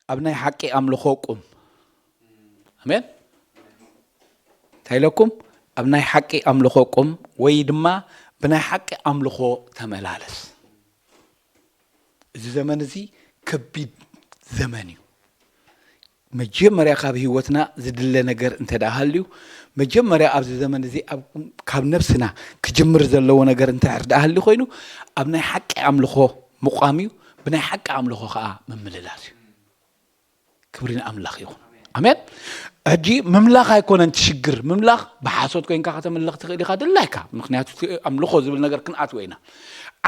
ኣብ ናይ ሓቂ ኣምልኾ ቁም። ኣሜን። እንታይ ኢለኩም? ኣብ ናይ ሓቂ ኣምልኾ ቁም፣ ወይ ድማ ብናይ ሓቂ ኣምልኾ ተመላለስ። እዚ ዘመን እዚ ከቢድ ዘመን እዩ። መጀመርያ ካብ ህይወትና ዝድለ ነገር እንተ ደኣ ሃልዩ፣ መጀመርያ ኣብዚ ዘመን እዚ ኣብ፣ ካብ ነብስና ክጅምር ዘለዎ ነገር እንተ ደኣ ሃልዩ ኮይኑ፣ ኣብ ናይ ሓቂ ኣምልኾ ምቋም እዩ፣ ብናይ ሓቂ ኣምልኾ ኸኣ ምምልላስ እዩ። ክብሪ ንኣምላኽ ይኹን። ኣሜን። ሕጂ ምምላኽ ኣይኮነን እቲ ሽግር። ምምላኽ ብሓሶት ኮይንካ ከተምልኽ ትኽእል ኢኻ ድላይካ። ምኽንያቱ እቲ ኣምልኾ ዝብል ነገር ክንኣትዎ ኢና።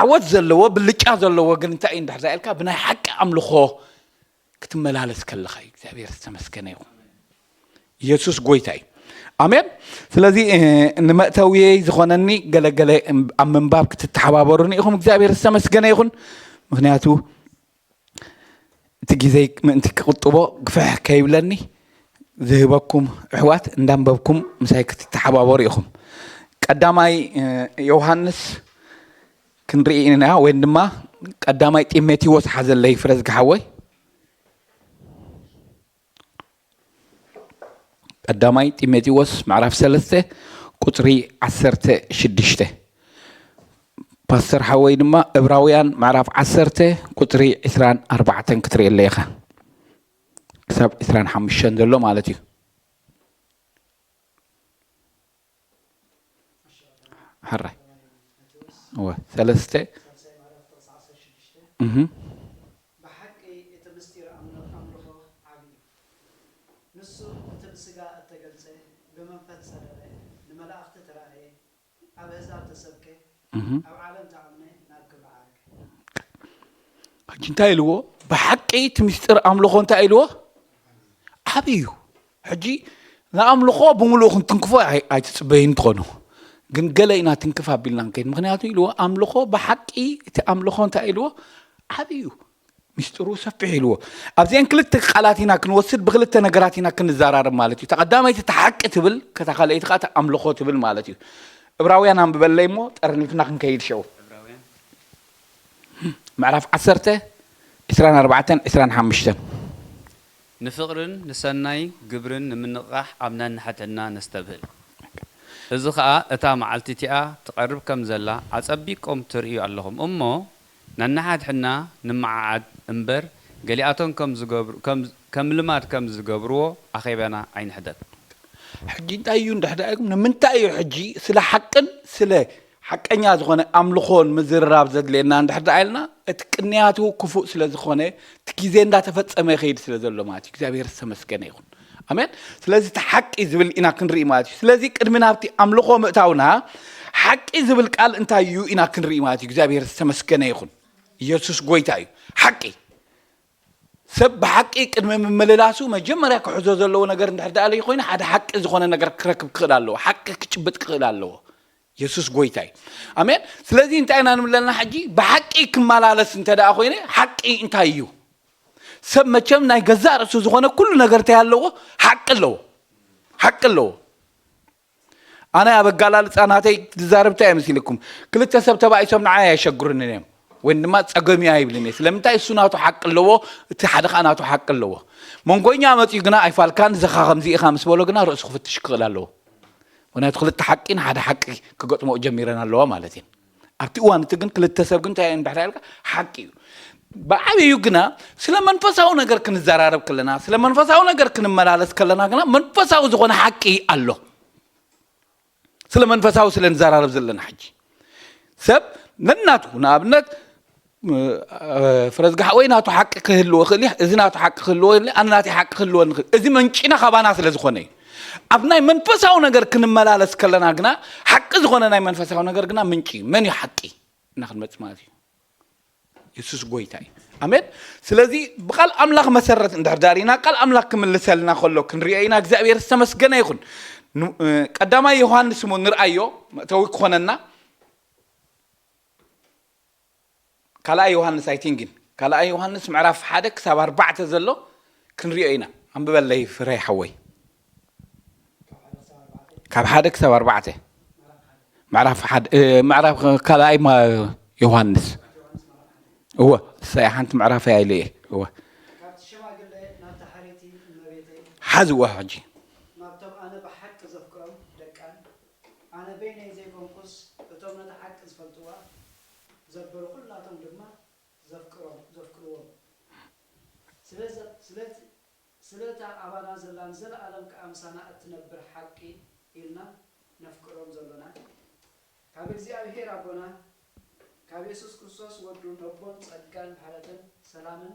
ዓወት ዘለዎ፣ ብልጫ ዘለዎ ግን እንታይ እዩ እንድሕር ኢልካ ብናይ ሓቂ ኣምልኾ ክትመላለስ ከለኻ እዩ። እግዚኣብሔር ዝተመስገነ ይኹን። ኢየሱስ ጎይታ እዩ። ኣሜን። ስለዚ፣ እ፣ ንመእተውየይ ዝኾነኒ ገለገለ ኣብ ምንባብ ክትተሓባበሩኒ ኢኹም። እግዚኣብሔር ዝተመስገነ ይኹን። ምኽንያቱ እቲ ግዜ ምእንቲ ክቕጥቦ ግፍሕ ከይብለኒ ዝህበኩም ኣሕዋት እንዳንበብኩም ምሳይ ክትተሓባበሩ ኢኹም። ቀዳማይ፣ እ፣ ዮሃንስ ክንርኢ ኢና፣ ወይ ድማ ቀዳማይ ጢሞቴዎስ ሓዘለይ ፍረዝጊ ሓወይ። ቀዳማይ ጢሞቴዎስ ምዕራፍ ሰለስተ ቁጽሪ ዓሰርተ ሽዱሽተ። ፓስተር ሓወይ ድማ እብራውያን ምዕራፍ ዓሰርተ ቁጽሪ ዕስራን ኣርባዕተን ክትርእየለይ ኢኻ። ክሳብ ዕስራን ሓሙሽተን ዘሎ ማለት እዩ። ሕራይ። እወ፣ ሰለስተ። እህ። ብሓቂ እቲ ምስጢር ኣምል-፣ ኣምልኾ ዓቢ እዩ። ንሱ እቲ ብስጋ እተገልጸ፣ ብመንፈስ ዝጸደቐ፣ ንመላእኽቲ ተራእየ፣ ኣብ ኣህዛብ ተሰብከ፣ እህ። ኣብ ዓለም ተኣምነ፣ ናብ ክብሪ ዓረገ። ሕጂ እንታይ ኢልዎ? ብሓቂ እቲ ምስጢር ኣምልኾ እንታይ ኢልዎ? ዓቢ እዩ። ሕጂ ንኣምልኾ ብምሉኡ ክንትንክፎ ኣይ-፣ ኣይትጽበዩን ትኾኑ። ግን ገለ ኢና ትንክፍ ኣቢልና ንከይድ። ምኽንያቱ ኢልዎ፣ ኣምልኾ ብሓቂ እቲ ኣምልኾ እንታይ ኢልዎ? ዓቢ እዩ። ምስጢሩ ሰፊሕ ኢልዎ። ኣብዚአን ክልተ ቃላት ኢና ክንወስድ፣ ብክልተ ነገራት ኢና ክንዘራረብ ማለት እዩ። እታ ቀዳመይቲ እታ ሓቂ ትብል፣ ከታ ካልኣይቲ ከኣ እታ ኣምልኾ ትብል ማለት እዩ። እብራውያን ኣንብበለይ እሞ ጠርኒፍና ክንከይድ ሸው። ምዕራፍ ዓሰርተ፣ ዕስራን ኣርባዕተን፣ ዕስራን ሓሙሽተን። ንፍቕርን ንሰናይ ግብርን ንምንቕቓሕ ኣብ ነንሕድሕድና ነስተብህል። እዚ ኸኣ እታ መዓልቲ እቲኣ ትቐርብ ከም ዘላ ኣጸቢቆም ትርእዩ ኣለኹም እሞ፣ ነንሓድሕድና ንመዓዓድ እምበር፣ ገሊኣቶም ከም ዝገብሩ-፣ ከም፣ ከም ልማድ ከም ዝገብርዎ ኣኼባና ኣይንሕደግ። ሕጂ እንታይ እዩ እንድሕር ደኣ ኢልኩም፣ ንምንታይ እዩ ሕጂ ስለ ሓቅን ስለ ሓቀኛ ዝኾነ ኣምልኾን ምዝርራብ ዘድልየና እንድሕር ደኣ ኢልና፣ እቲ ቅንያቱ ክፉእ ስለ ዝኾነ፣ እቲ ግዜ እንዳተፈጸመ ይኸይድ ስለ ዘሎ ማለት እዩ። እግዚኣብሔር ዝተመስገነ ይኹን። ኣሜን። ስለዚ እቲ ሓቂ ዝብል ኢና ክንርኢ ማለት እዩ። ስለዚ ቅድሚ ናብቲ ኣምልኾ ምእታውና፣ ሓቂ ዝብል ቃል እንታይ እዩ ኢና ክንርኢ ማለት እዩ። እግዚኣብሔር ዝተመስገነ ይኹን። ኢየሱስ ጎይታ እዩ። ሓቂ። ሰብ ብሓቂ ቅድሚ ምምልላሱ መጀመርያ ክሕዞ ዘለዎ ነገር እንድሕር ደኣ ለይ ኮይኑ፣ ሓደ ሓቂ ዝኾነ ነገር ክረክብ ክኽእል ኣለዎ። ሓቂ ክጭብጥ ክኽእል ኣለዎ። የሱስ ጎይታ እዩ። ኣሜን። ስለዚ እንታይ ኢና ንብል ዘለና ሕጂ? ብሓቂ ክመላለስ እንተ ደኣ ኮይነ፣ ሓቂ እንታይ እዩ? ሰብ መቸም ናይ ገዛእ ርእሱ ዝኾነ ኩሉ ነገር እንታይ ኣለዎ? ሓቂ ኣለዎ። ሓቂ ኣለዎ። ኣነ ኣብ ኣገላልጻ ናተይ ዝዛረብ እንታይ እየ መሲልኩም? ክልተ ሰብ ተባኢሶም ንዓይ ኣየሸግሩንን እዮም። ወይ ድማ ጸገም እዩ ኣይብልን እየ። ስለምንታይ? እሱ ናቱ ሓቂ ኣለዎ፣ እቲ ሓደ ኸኣ ናቱ ሓቂ ኣለዎ። መንጎኛ መጺኡ ግና ኣይፋልካን፣ እዚ ኸኣ ከምዚ ኢኻ ምስ በሎ ግና ርእሱ ክፍትሽ ክኽእል ኣለዎ። ምኽንያቱ ክልተ ሓቂ ንሓደ ሓቂ ክገጥምኦ ጀሚረን ኣለዋ ማለት እየን። ኣብቲ እዋን እቲ ግን ክልተ ሰብ ግን እንታይ እንድሕር ኢልካ ሓቂ እዩ። ብዓብዩ ግና ስለ መንፈሳዊ ነገር ክንዘራረብ ከለና፣ ስለ መንፈሳዊ ነገር ክንመላለስ ከለና ግና መንፈሳዊ ዝኾነ ሓቂ ኣሎ። ስለ መንፈሳዊ ስለ ንዘራረብ ዘለና ሕጂ ሰብ ነናቱ ንኣብነት፣ እ፣ ፍረዝጊ ሓወይ ናቱ ሓቂ ክህልዎ ይኽእል እዩ፣ እዚ ናቱ ሓቂ ክህልዎ ይኽእል እዩ፣ ኣነ ናተይ ሓቂ ክህልወኒ ይኽእል። እዚ መንጪና ካባና ስለ ዝኾነ እዩ። ኣብ ናይ መንፈሳዊ ነገር ክንመላለስ ከለና ግና፣ ሓቂ ዝኾነ ናይ መንፈሳዊ ነገር ግና ምንጪ እዩ። መን እዩ ሓቂ? እና ክንመጽእ ማለት እዩ። የሱስ ጎይታ እዩ። ኣሜን። ስለዚ ብቃል ኣምላኽ መሰረት እንድሕር ዳሪና፣ ቃል ኣምላኽ ክምልሰልና ከሎ ክንሪኦ ኢና። እግዚኣብሔር ዝተመስገነ ይኹን። ኑ-፣ እ፣ ቀዳማይ ዮሃንስ እሞ ንርኣዮ፣ መእተዊ ክኾነና። ካልኣይ ዮሃንስ ኣይቲንግን፣ ካልኣይ ዮሃንስ ምዕራፍ ሓደ ክሳብ ኣርባዕተ ዘሎ ክንሪኦ ኢና። ኣንብበለይ ፍረይ ሓወይ። ካብ ሓደ ክሳብ ኣርባዕተ። ምዕራፍ ሓደ፣ እ፣ ምዕራፍ ካልኣይ ማ-፣ ዮሃንስ። እወ፣ እሰይ፣ ሓንቲ ምዕራፍ እያ ኢለ እየ። እወ። ካብቲ ሽማግለ ሓዝዋ ሕጂ። ናብቶም ኣነ ብሓቂ ዘፍቅሮም ደቃን፣ ኣነ በይነይ ዘይኮንኩስ፣ እቶም ነታ ሓቂ ዝፈልጥዋ ዘበሉ ኩላቶም ድማ ዘፍቅሮም ዘፍቅርዎም። ስለዚ ስለዚ ስለታ ኣባና ዘላ ንዘለኣለም ከኣ ምሳና እትነብር ሓቂ ኢልና ነፍቅሮም ዘሎና ካብ እግዚኣብሔር ኣቦና ካብ የሱስ ክርስቶስ ወዱ ነቦን ጸጋን ምሕረትን ሰላምን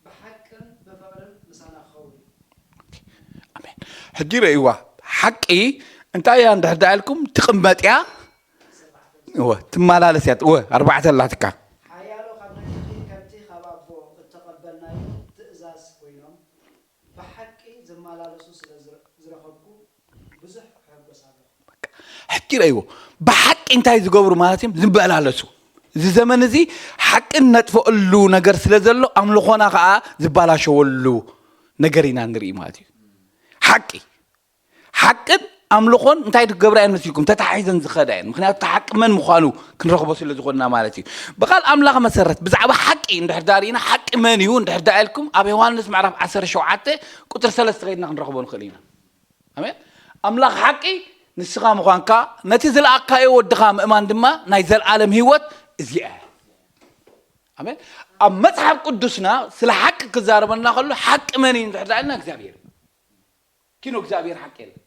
ብሓቅን ብፍቕርን ምሳና ክኸውን እዩ። ኣሜን። ሕጂ ረእይዋ ሓቂ እንታይ እያ እንድሕር ደኣ ኢልኩም ትቕመጥ እያ እወ ትመላለስ እያ እወ ኣርባዕተ ኣላትካ ሓያሎ ካብ ነግዲ ከምቲ ካብ ኣቦ እተቐበልናዮ ትእዛዝ ኮይኖም ብሓቂ ዝመላለሱ ስለ ዝረ- ዝረኸብኩ ብዙሕ እሕጎስ ኣለኹ። ሕጂ ረእይዎ ብሓቂ እንታይ ዝገብሩ ማለት እዮም ዝመላለሱ እዚ ዘመን እዚ ሓቂ እነጥፈአሉ ነገር ስለ ዘሎ ኣምልኾና ከዓ ዝባላሸወሉ ነገር ኢና ንርኢ ማለት እዩ ሓቂ ሓቅን ኣምልኾን እንታይ ክገብራ እየን መስልኩም ተታሒዘን ዝኸዳ እየን ምክንያቱ እቲ ሓቂ መን ምዃኑ ክንረኽቦ ስለ ዝኾንና ማለት እዩ ብቃል ኣምላኽ መሰረት ብዛዕባ ሓቂ እንድሕር ዳርኢና ሓቂ መን እዩ እንድሕር ዳ ኢልኩም ኣብ ዮሃንስ ምዕራፍ ዓሰርተ ሸውዓተ ቁፅሪ ሰለስተ ከይድና ክንረኽቦ ንኽእል ኢና ኣሜን ኣምላኽ ሓቂ ንስኻ ምዃንካ ነቲ ዝለኣካዮ ወድኻ ምእማን ድማ ናይ ዘለኣለም ህይወት እዚኣ እያ ኣሜን ኣብ መፅሓፍ ቅዱስና ስለ ሓቂ ክዛረበና ከሎ ሓቂ መን እዩ እንድሕር ዳ ኢልና እግዚኣብሔር እዩ ኪኖ እግዚኣብሔር ሓቂ የለን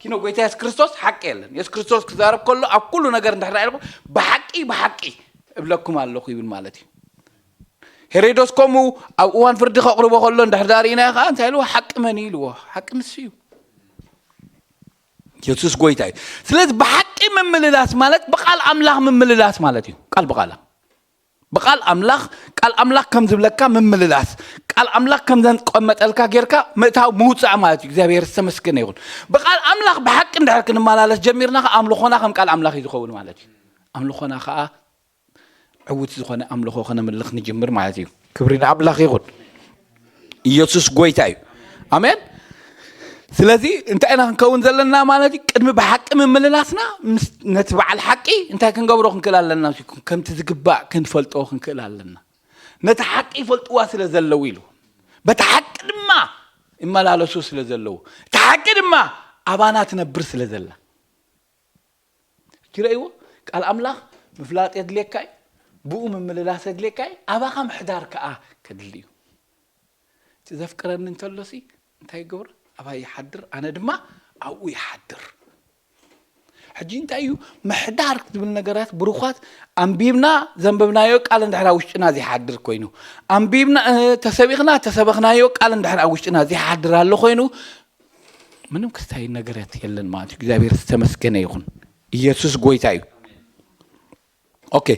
ኪኖ ጎይታ የሱስ ክርስቶስ ሓቂ የለን የሱስ ክርስቶስ ክዛረብ ከሎ ኣብ ኩሉ ነገር እንድሕር ኢልኩም ብሓቂ ብሓቂ እብለኩም ኣለኹ ይብል ማለት እዩ ሄሮዶስ ከምኡ ኣብ እዋን ፍርዲ ከቕርቦ ከሎ እንድሕር ዳርኢናዮ ከዓ እንታይ ኢልዎ ሓቂ መን እዩ ኢልዎ ሓቂ ንሱ እዩ የሱስ ጎይታ እዩ ስለዚ ብሓቂ ምምልላስ ማለት ብቃል ኣምላኽ ምምልላስ ማለት እዩ ቃል ብቃላ ብቃል ኣምላኽ ቃል ኣምላኽ ከም ዝብለካ ምምልላስ ቃል ኣምላኽ ከም ዘንቀመጠልካ ጌርካ ምእታው ምውፃእ ማለት እዩ እግዚኣብሔር ዝተመስገነ ይኹን ብቃል ኣምላኽ ብሓቂ እንድሕር ክንመላለስ ጀሚርና ከዓ ኣምልኾና ከም ቃል ኣምላኽ እዩ ዝኸውን ማለት እዩ ኣምልኾና ከዓ ዕውት ዝኾነ ኣምልኾ ከነምልኽ ንጅምር ማለት እዩ ክብሪ ንኣምላኽ ይኹን ኢየሱስ ጎይታ እዩ ኣሜን ስለዚ እንታይ ኢና ክንከውን ዘለና ማለት እዩ ቅድሚ ብሓቂ ምምልላስና ነቲ በዓል ሓቂ እንታይ ክንገብሮ ክንክእል ኣለና ከምቲ ዝግባእ ክንፈልጦ ክንክእል ኣለና ነቲ ሓቂ ይፈልጥዋ ስለ ዘለዉ ኢሉ በቲ ሓቂ ድማ ይመላለሱ ስለ ዘለዉ እቲ ሓቂ ድማ ኣባና ትነብር ስለ ዘላ ትረእይዎ ቃል ኣምላኽ ምፍላጥ የድልየካ እዩ ብኡ ምምልላስ የድልየካ እዩ ኣባኻ ምሕዳር ከዓ ከድሊ እዩ እቲ ዘፍቅረኒ እንተሎሲ እንታይ ይገብር ኣባይ ይሓድር ኣነ ድማ ኣብኡ ይሓድር ሕጂ እንታይ እዩ ምሕዳር ዝብል ነገራት ብሩኳት ኣንቢብና ዘንበብናዮ ቃል እንድሕር ኣብ ውሽጥና ዘይሓድር ኮይኑ ኣንቢብና ተሰቢኽና ተሰበኽናዮ ቃል እንድሕር ኣብ ውሽጥና ዘይሓድር ኣሎ ኮይኑ ምንም ክስታይ ነገራት የለን ማለት እዩ እግዚኣብሔር ዝተመስገነ ይኹን ኢየሱስ ጎይታ እዩ ኦኬ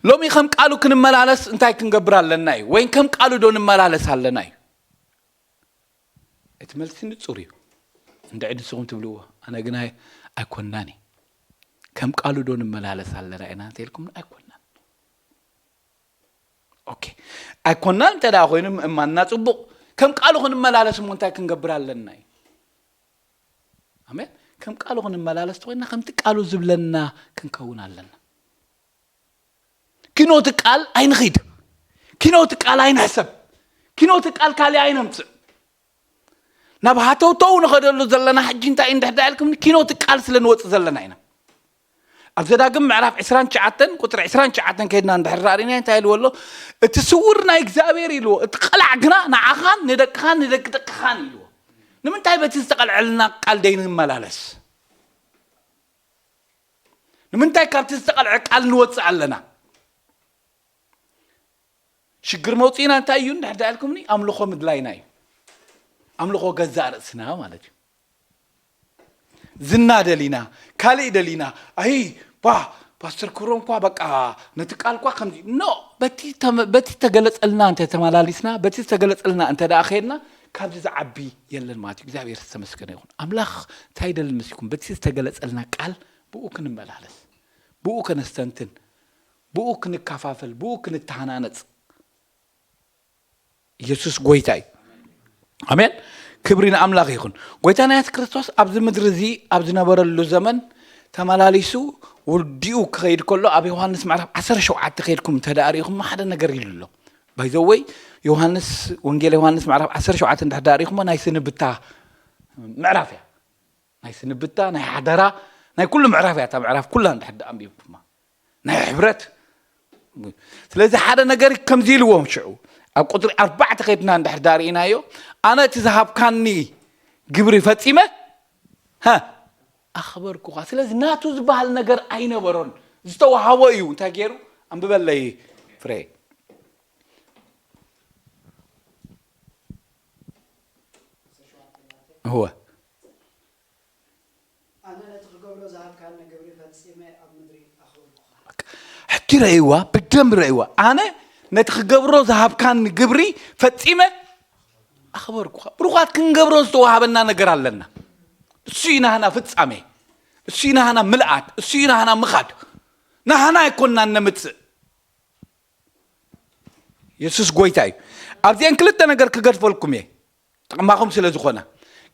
ሎሚ ከም ቃሉ ክንመላለስ እንታይ ክንገብር ኣለና እዩ ወይም ከም ቃሉ ዶ ንመላለስ ኣለና እዩ እቲ መልሲ ንጹር እዩ እንድዒ ንስኹም ትብልዎ ኣነ ግና ኣይኮንናን እዩ ከም ቃሉ ዶ ንመላለስ ኣለና ኢና እንተልኩም ኣይኮንናን ኦኬ ኣይኮንናን እንተ ደኣ ኮይኑ ምእማንና ጽቡቕ ከም ቃሉ ክንመላለስ እሞ እንታይ ክንገብር ኣለና እዩ ኣሜን ከም ቃሉ ክንመላለስ ተኮይና ከምቲ ቃሉ ዝብለና ክንከውን ኣለና ኪኖ እቲ ቃል ኣይንኺድ ኪኖ እቲ ቃል ኣይንሕሰብ ኪኖ እቲ ቃል ካሊእ ኣይነምፅእ ናብ ሃተውተው ንኸደሉ ዘለና ሕጂ እንታይ እንድሕር ኢልኩም ኪኖ እቲ ቃል ስለ ንወፅእ ዘለና ኢና ኣብ ዘዳግም ምዕራፍ ዕስራን ትሽዓተን ቁፅሪ ዕስራን ትሽዓተን ከይድና እንድሕር ዳርኢና እንታይ ኢልዎ ኣሎ እቲ ስውር ናይ እግዚኣብሔር ኢልዎ እቲ ቀላዕ ግና ንዓኻን ንደቅኻን ንደቂ ደቅኻን ኢልዎ ንምንታይ በቲ ዝተቐልዐልና ቃል ደይንመላለስ ንምንታይ ካብቲ ዝተቐልዐ ቃል ንወፅእ ኣለና ሽግር መውፅኢና እንታይ እዩ እንድሕር ዳልኩምኒ ኣምልኾ ምድላይና እዩ ኣምልኾ ገዛእ ርእስና ማለት እዩ ዝና ደሊና ካሊእ ደሊና ኣይ ባ ፓስተር ክብሮም ኳ በቃ ነቲ ቃል ኳ ከምዚ ኖ በቲ ተመ- በቲ ተገለጸልና እንተ ተመላሊስና በቲ ዝተገለጸልና እንተ ደኣ ከድና ካብዚ ዝዓቢ የለን ማለት እዩ እግዚኣብሔር ዝተመስገነ ይኹን ኣምላኽ እንታይ ይደሊ መሲኩም በቲ ዝተገለጸልና ቃል ብኡ ክንመላለስ ብኡ ከነስተንትን ብኡ ክንከፋፈል ብኡ ክንተሃናነጽ ኢየሱስ ጎይታ እዩ ኣሜን ክብሪ ንኣምላኽ ይኹን ጎይታና የሱስ ክርስቶስ ኣብዚ ምድሪ እዚ ኣብ ዝነበረሉ ዘመን ተመላሊሱ ውዲኡ ክኸይድ ከሎ ኣብ ዮሃንስ ምዕራፍ ዓሰርተ ሸውዓተ ከይድኩም እንተ ደኣ ርኢኹም ሓደ ነገር ኢሉ ኣሎ ባይዘወይ ዮሃንስ፣ ወንጌል ዮሃንስ ምዕራፍ ዓሰርተ ሸውዓተ እንድሕር ዳኣ ርኢኹሞ፣ ናይ ስንብታ ምዕራፍ እያ። ናይ ስንብታ፣ ናይ ሓደራ፣ ናይ ኩሉ ምዕራፍ እያ። እታ ምዕራፍ ኩላ እንድሕር ዳኣ ኣንቢብኩማ፣ ናይ ሕብረት። ስለዚ ሓደ ነገር ከምዚ ኢልዎም ሽዑ፣ ኣብ ቁፅሪ ኣርባዕተ ከድና እንድሕር ዳኣ ርኢናዮ፣ ኣነ እቲ ዝሃብካኒ ግብሪ ፈፂመ፣ ሃ፣ ኣኽበርኩኻ። ስለዚ ናቱ ዝበሃል ነገር ኣይነበሮን፣ ዝተዋሃቦ እዩ። እንታይ ገይሩ? ኣንብበለይ ፍሬ። እወ። ኣነ ነቲ ክገብሮ ዝሃብካኒ ግብሪ ፈጺመ ኣብ ምድሪ ኣኽበርኩኻ። ሕጂ ረእይዋ፣ ብደንብ ረእይዋ። ኣነ ነቲ ክገብሮ ዝሃብካኒ ግብሪ ፈጺመ ኣኽበርኩኻ። ብሩኻት፣ ክንገብሮ ዝተዋሃበና ነገር ኣለና። እሱ እዩ ናህና ፍጻሜ፣ እሱ እዩ ናህና ምልኣት፣ እሱ እዩ ናህና ምኻድ። ናህና ኣይኮንናን ነምጽእ። የሱስ ጎይታ እዩ። ኣብዚአን ክልተ ነገር ክገድፈልኩም እየ፣ ጥቕማኹም ስለ ዝኾነ።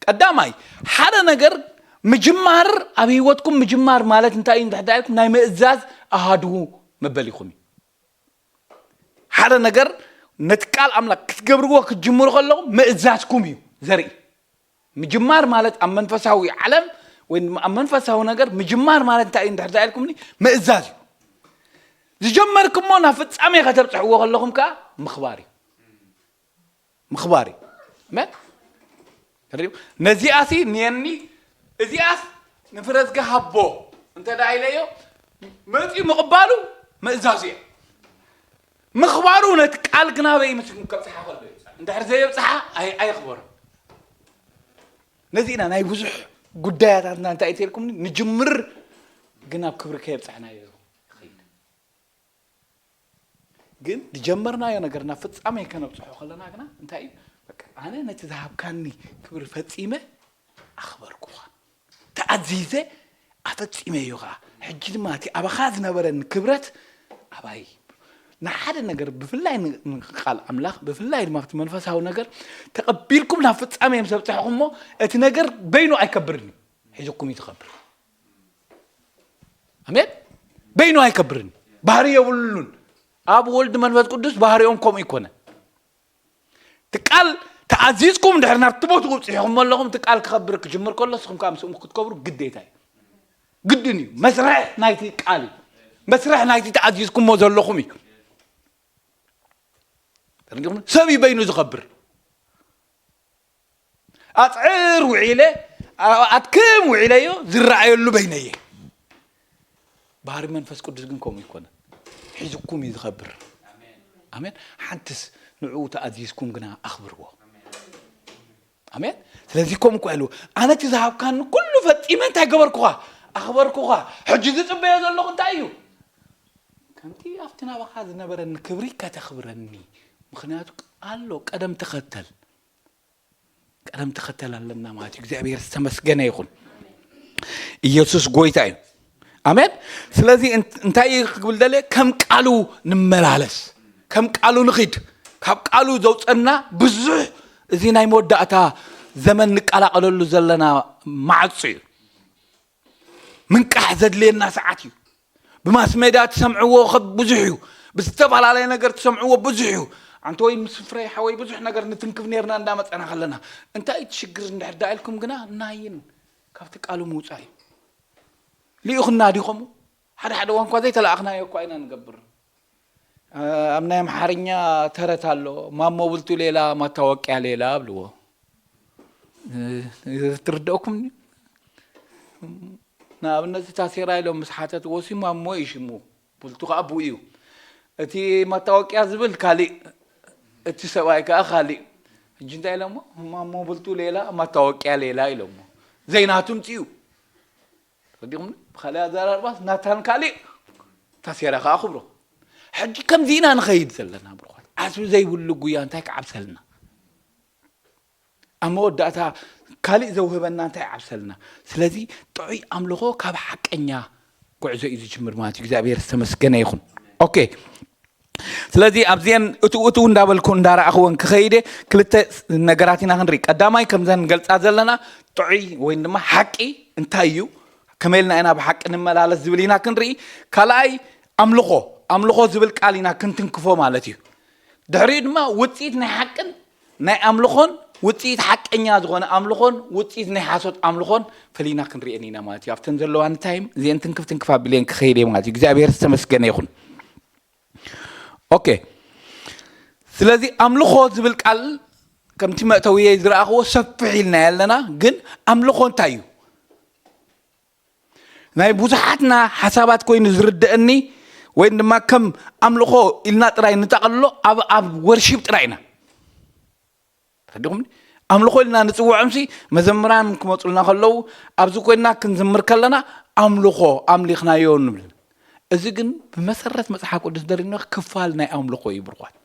ቀዳማይ፣ ሓደ ነገር ምጅማር፣ ኣብ ህይወትኩም ምጅማር ማለት እንታይ እዩ እንድሕር ኢልኩም፣ ናይ ምእዛዝ ኣሃዱ መበሊኹም እዩ። ሓደ ነገር ነቲ ቃል ኣምላኽ ክትገብርዎ ክትጅምሩ ከለኹም ምእዛዝኩም እዩ ዘርኢ። ምጅማር ማለት ኣብ መንፈሳዊ ዓለም ወይ ድማ ኣብ መንፈሳዊ ነገር ምጅማር ማለት እንታይ እዩ እንድሕር ኢልኩምኒ፣ ምእዛዝ እዩ። ዝጀመርኩሞ ናብ ፍጻሜ ከተብጽሕዎ ከለኹም ከኣ ምኽባር እዩ። ምኽባር እዩ። ኣሜን። ተሪም። ነዚኣሲ ንየኒ፣ እዚኣስ ንፍረዝጊ ሃቦ እንተ ደኣ ኢለዮ፣ መጺኡ ምቕባሉ ምእዛዙ እዩ። ምኽባሩ ነቲ ቃል ግና ኣበይ ምስ ከብጽሓ ከሎ እዩ። እንድሕር ዘየብጽሓ ኣይ-፣ ኣየኽበሮን። ነዚ ኢና ናይ ብዙሕ ጉዳያታትና እንታይ ተልኩም ንጅምር፣ ግን ኣብ ክብሪ ከየብጻሕናዮ ይኸይድ። ግን ዝጀመርናዮ ነገር ናብ ፍጻሜ ከነብጽሖ ከለና ግና እንታይ እዩ? በቃ፣ ኣነ ነቲ ዝሃብካኒ ክብሪ ፈጺመ ኣኽበርኩኻ። ተኣዚዘ ኣፈጺመዮ ኸኣ። ሕጂ ድማ እቲ ኣባኻ ዝነበረኒ ክብረት ኣባይ። ንሓደ ነገር ብፍላይ ን-፣ ንቃል ኣምላኽ፣ ብፍላይ ድማ ኣብቲ መንፈሳዊ ነገር ተቐቢልኩም ናብ ፍጻሜ ምስ ኣብጻሕኹሞ፣ እቲ ነገር በይኑ ኣይከብርን እዩ። ሒዙኩም እዩ ዝኸብር። ኣሜን። በይኑ ኣይከብርን። ባህሪ የብሉን። ኣብ ወልድ መንፈስ ቅዱስ ባህሪኦም ከምኡ ይኮነ። እቲ ቃል ተኣዚዝኩም ድሕሪ ናብቲ ቦትኡ ኣብጺሕኹሞ ኣለኹም፣ እቲ ቃል ክኸብር ክጅምር ከሎ፣ ንስኹም ከኣ ምስኡ ክትከብሩ ግዴታ እዩ። ግድን እዩ። መስርሕ ናይቲ ቃል እዩ። መስርሕ ናይቲ ተኣዚዝኩሞ ዘለኹም እዩ። ተረዲእኩም? ሰብ እዩ በይኑ ዝኸብር። ኣጽዕር ውዒለ፣ ኣ-፣ ኣድክም ውዒለዮ ዝረኣየሉ በይነየ። ባህሪ መንፈስ ቅዱስ ግን ከምኡ ይኮነ። ሒዝኩም እዩ ዝኸብር። ኣሜን። ሓንትስ ንዕኡ ተኣዚዝኩም ግና ኣኽብርዎ። ኣሜን። ስለዚ ከምኡ እኮ ኢሉ፣ ኣነ እቲ ዝሃብካኒ ኩሉ ፈጺመ እንታይ ገበርኩኻ? ኣኽበርኩኻ። ሕጂ ዝጽበዮ ዘለኹ እንታይ እዩ? ከምቲ ኣብቲ ናባኻ ዝነበረኒ ክብሪ ከተኽብረኒ። ምኽንያቱ ኣሎ፣ ቀደም ተኸተል። ቀደም ተኸተል ኣለና ማለት እዩ። እግዚኣብሔር ዝተመስገነ ይኹን። ኢየሱስ ጎይታ እዩ። ኣሜን። ስለዚ እን-፣ እንታይ እዩ ክብል ደልየ? ከም ቃሉ ንመላለስ፣ ከም ቃሉ ንኺድ። ካብ ቃሉ ዘውፀና ብዙሕ፣ እዚ ናይ መወዳእታ ዘመን ንቀላቐለሉ ዘለና ማዕጾ እዩ። ምንቃሕ ዘድልየና ሰዓት እዩ። ብማስ ሜድያ ትሰምዕዎ ከ-፣ ብዙሕ እዩ። ብዝተፈላለየ ነገር ትሰምዕዎ ብዙሕ እዩ። ኣንተ ወይ ምስ ፍረይ ሓወይ ብዙሕ ነገር ንትንክፍ ነርና እንዳመጸና ከለና። እንታይ እቲ ሽግር እንድሕር ደኣ ኢልኩም ግና ናይን ካብቲ ቃሉ ምውጻእ እዩ። ልኢኹና ዲኹም? ሓደ ሓደ እዋን እኳ ዘይተለኣኽናዮ እኳ ኢና ንገብር። ኣብ ናይ ኣምሓርኛ ተረት ኣሎ፣ "ማሞ ብልቱ ሌላ፣ ማታወቅያ ሌላ" ብልዎ። ትርድኦኩም? ንኣብነት፣ ታሴራ ኢሎም ምስ ሓተትዎ፣ "ሲ ማሞ እዩ ሽሙ፣ ብልቱ ከኣ ብኡ እዩ። እቲ ማታወቅያ ዝብል ካሊእ፣ እቲ ሰብኣይ ከኣ ካሊእ። ሕጂ እንታይ ኢሎሞ? ማሞ ብልቱ ሌላ፣ ማታወቅያ ሌላ" ኢሎሞ። ዘይናቱ ምጽኡ። ተረዲኹምኒ? ብኻልእ ኣዘራርባስ፣ ናታን ካሊእ፣ ታሴራ ከኣ ክብሮ። ሕጂ ከምዚ ኢና ንኸይድ ዘለና፣ ብሩኻት። ዓስቢ ዘይብሉ ጉያ እንታይ ክዓብሰልና? ኣብ መወዳእታ ካሊእ ዘውህበና እንታይ ይዓብሰልና? ስለዚ ጥዑይ ኣምልኾ ካብ ሓቀኛ ጉዕዞ እዩ ዝጅምር ማለት እዩ። እግዚኣብሔር ዝተመስገነ ይኹን። ኦኬ። ስለዚ ኣብዚአን እትው እትው እንዳበልኩ እንዳረኣኽወን ክኸይደ ክልተ ነገራት ኢና ክንርኢ። ቀዳማይ፣ ከምዘን ገልጻ ዘለና ጥዑይ ወይ ድማ ሓቂ እንታይ እዩ? ከመይ ኢልና ኢና ብሓቂ ንመላለስ ዝብል ኢና ክንርኢ። ካልኣይ፣ ኣምልኾ፣ ኣምልኾ ዝብል ቃል ኢና ክንትንክፎ ማለት እዩ። ድሕሪኡ ድማ ውፅኢት ናይ ሓቅን ናይ ኣምልኾን፣ ውፅኢት ሓቀኛ ዝኾነ ኣምልኾን ውፅኢት ናይ ሓሶት ኣምልኾን ፈሊና ክንሪኤን ኢና ማለት እዩ። ኣብተን ዘለዋ ንታይም እዚአን ትንክፍ ትንክፍ ኣቢለን ክኸይድ እየ ማለት እዩ። እግዚኣብሔር ዝተመስገነ ይኹን። ኦኬ፣ ስለዚ ኣምልኾ ዝብል ቃል ከምቲ መእተውየ ዝረኣኽዎ ሰፍሕ ኢልና ኣለና። ግን ኣምልኾ እንታይ እዩ? ናይ ብዙሓትና ሓሳባት ኮይኑ ዝርደአኒ ወይ ድማ ከም ኣምልኾ ኢልና ጥራይ ንጠቐልሎ ኣብ ኣብ ወርሺፕ ጥራይ ኢና። ተረዲኹም? ኣምልኾ ኢልና ንጽውዖምሲ መዘምራን ክመጹልና ከለዉ ኣብዚ ኮይና ክንዝምር ከለና ኣምልኾ ኣምሊኽናዮ ንብል። እዚ ግን ብመሰረት መጽሓፍ ቅዱስ ደሪና ክፋል ናይ ኣምልኾ እዩ ብርኳት።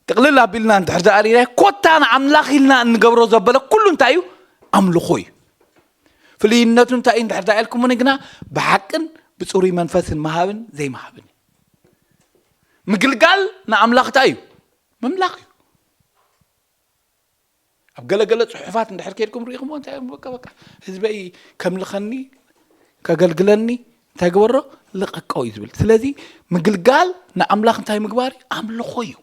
ጥቕልል ኣቢልና እንድሕር ደኣ ርኢና ኮታ ንኣምላኽ ኢልና እንገብሮ ዘበለ ኩሉ እንታይ እዩ? ኣምልኾ እዩ። ፍልይነቱ እንታይ እዩ እንድሕር ደኣ ኢልኩምኒ ግና ብሓቅን ብጽሩይ መንፈስን ምሃብን ዘይምሃብን እዩ። ምግልጋል ንኣምላኽ እንታይ እዩ? ምምላኽ እዩ። ኣብ ገለገለ ጽሑፋት እንድሕር ከድኩም ርኢኹምዎ እንታይ እዮም? በቃ በቃ ህዝበይ ከምልኸኒ ከገልግለኒ እንታይ ግበሮ ልቐቀው እዩ ዝብል። ስለዚ ምግልጋል ንኣምላኽ እንታይ ምግባር እዩ? ኣምልኾ እዩ።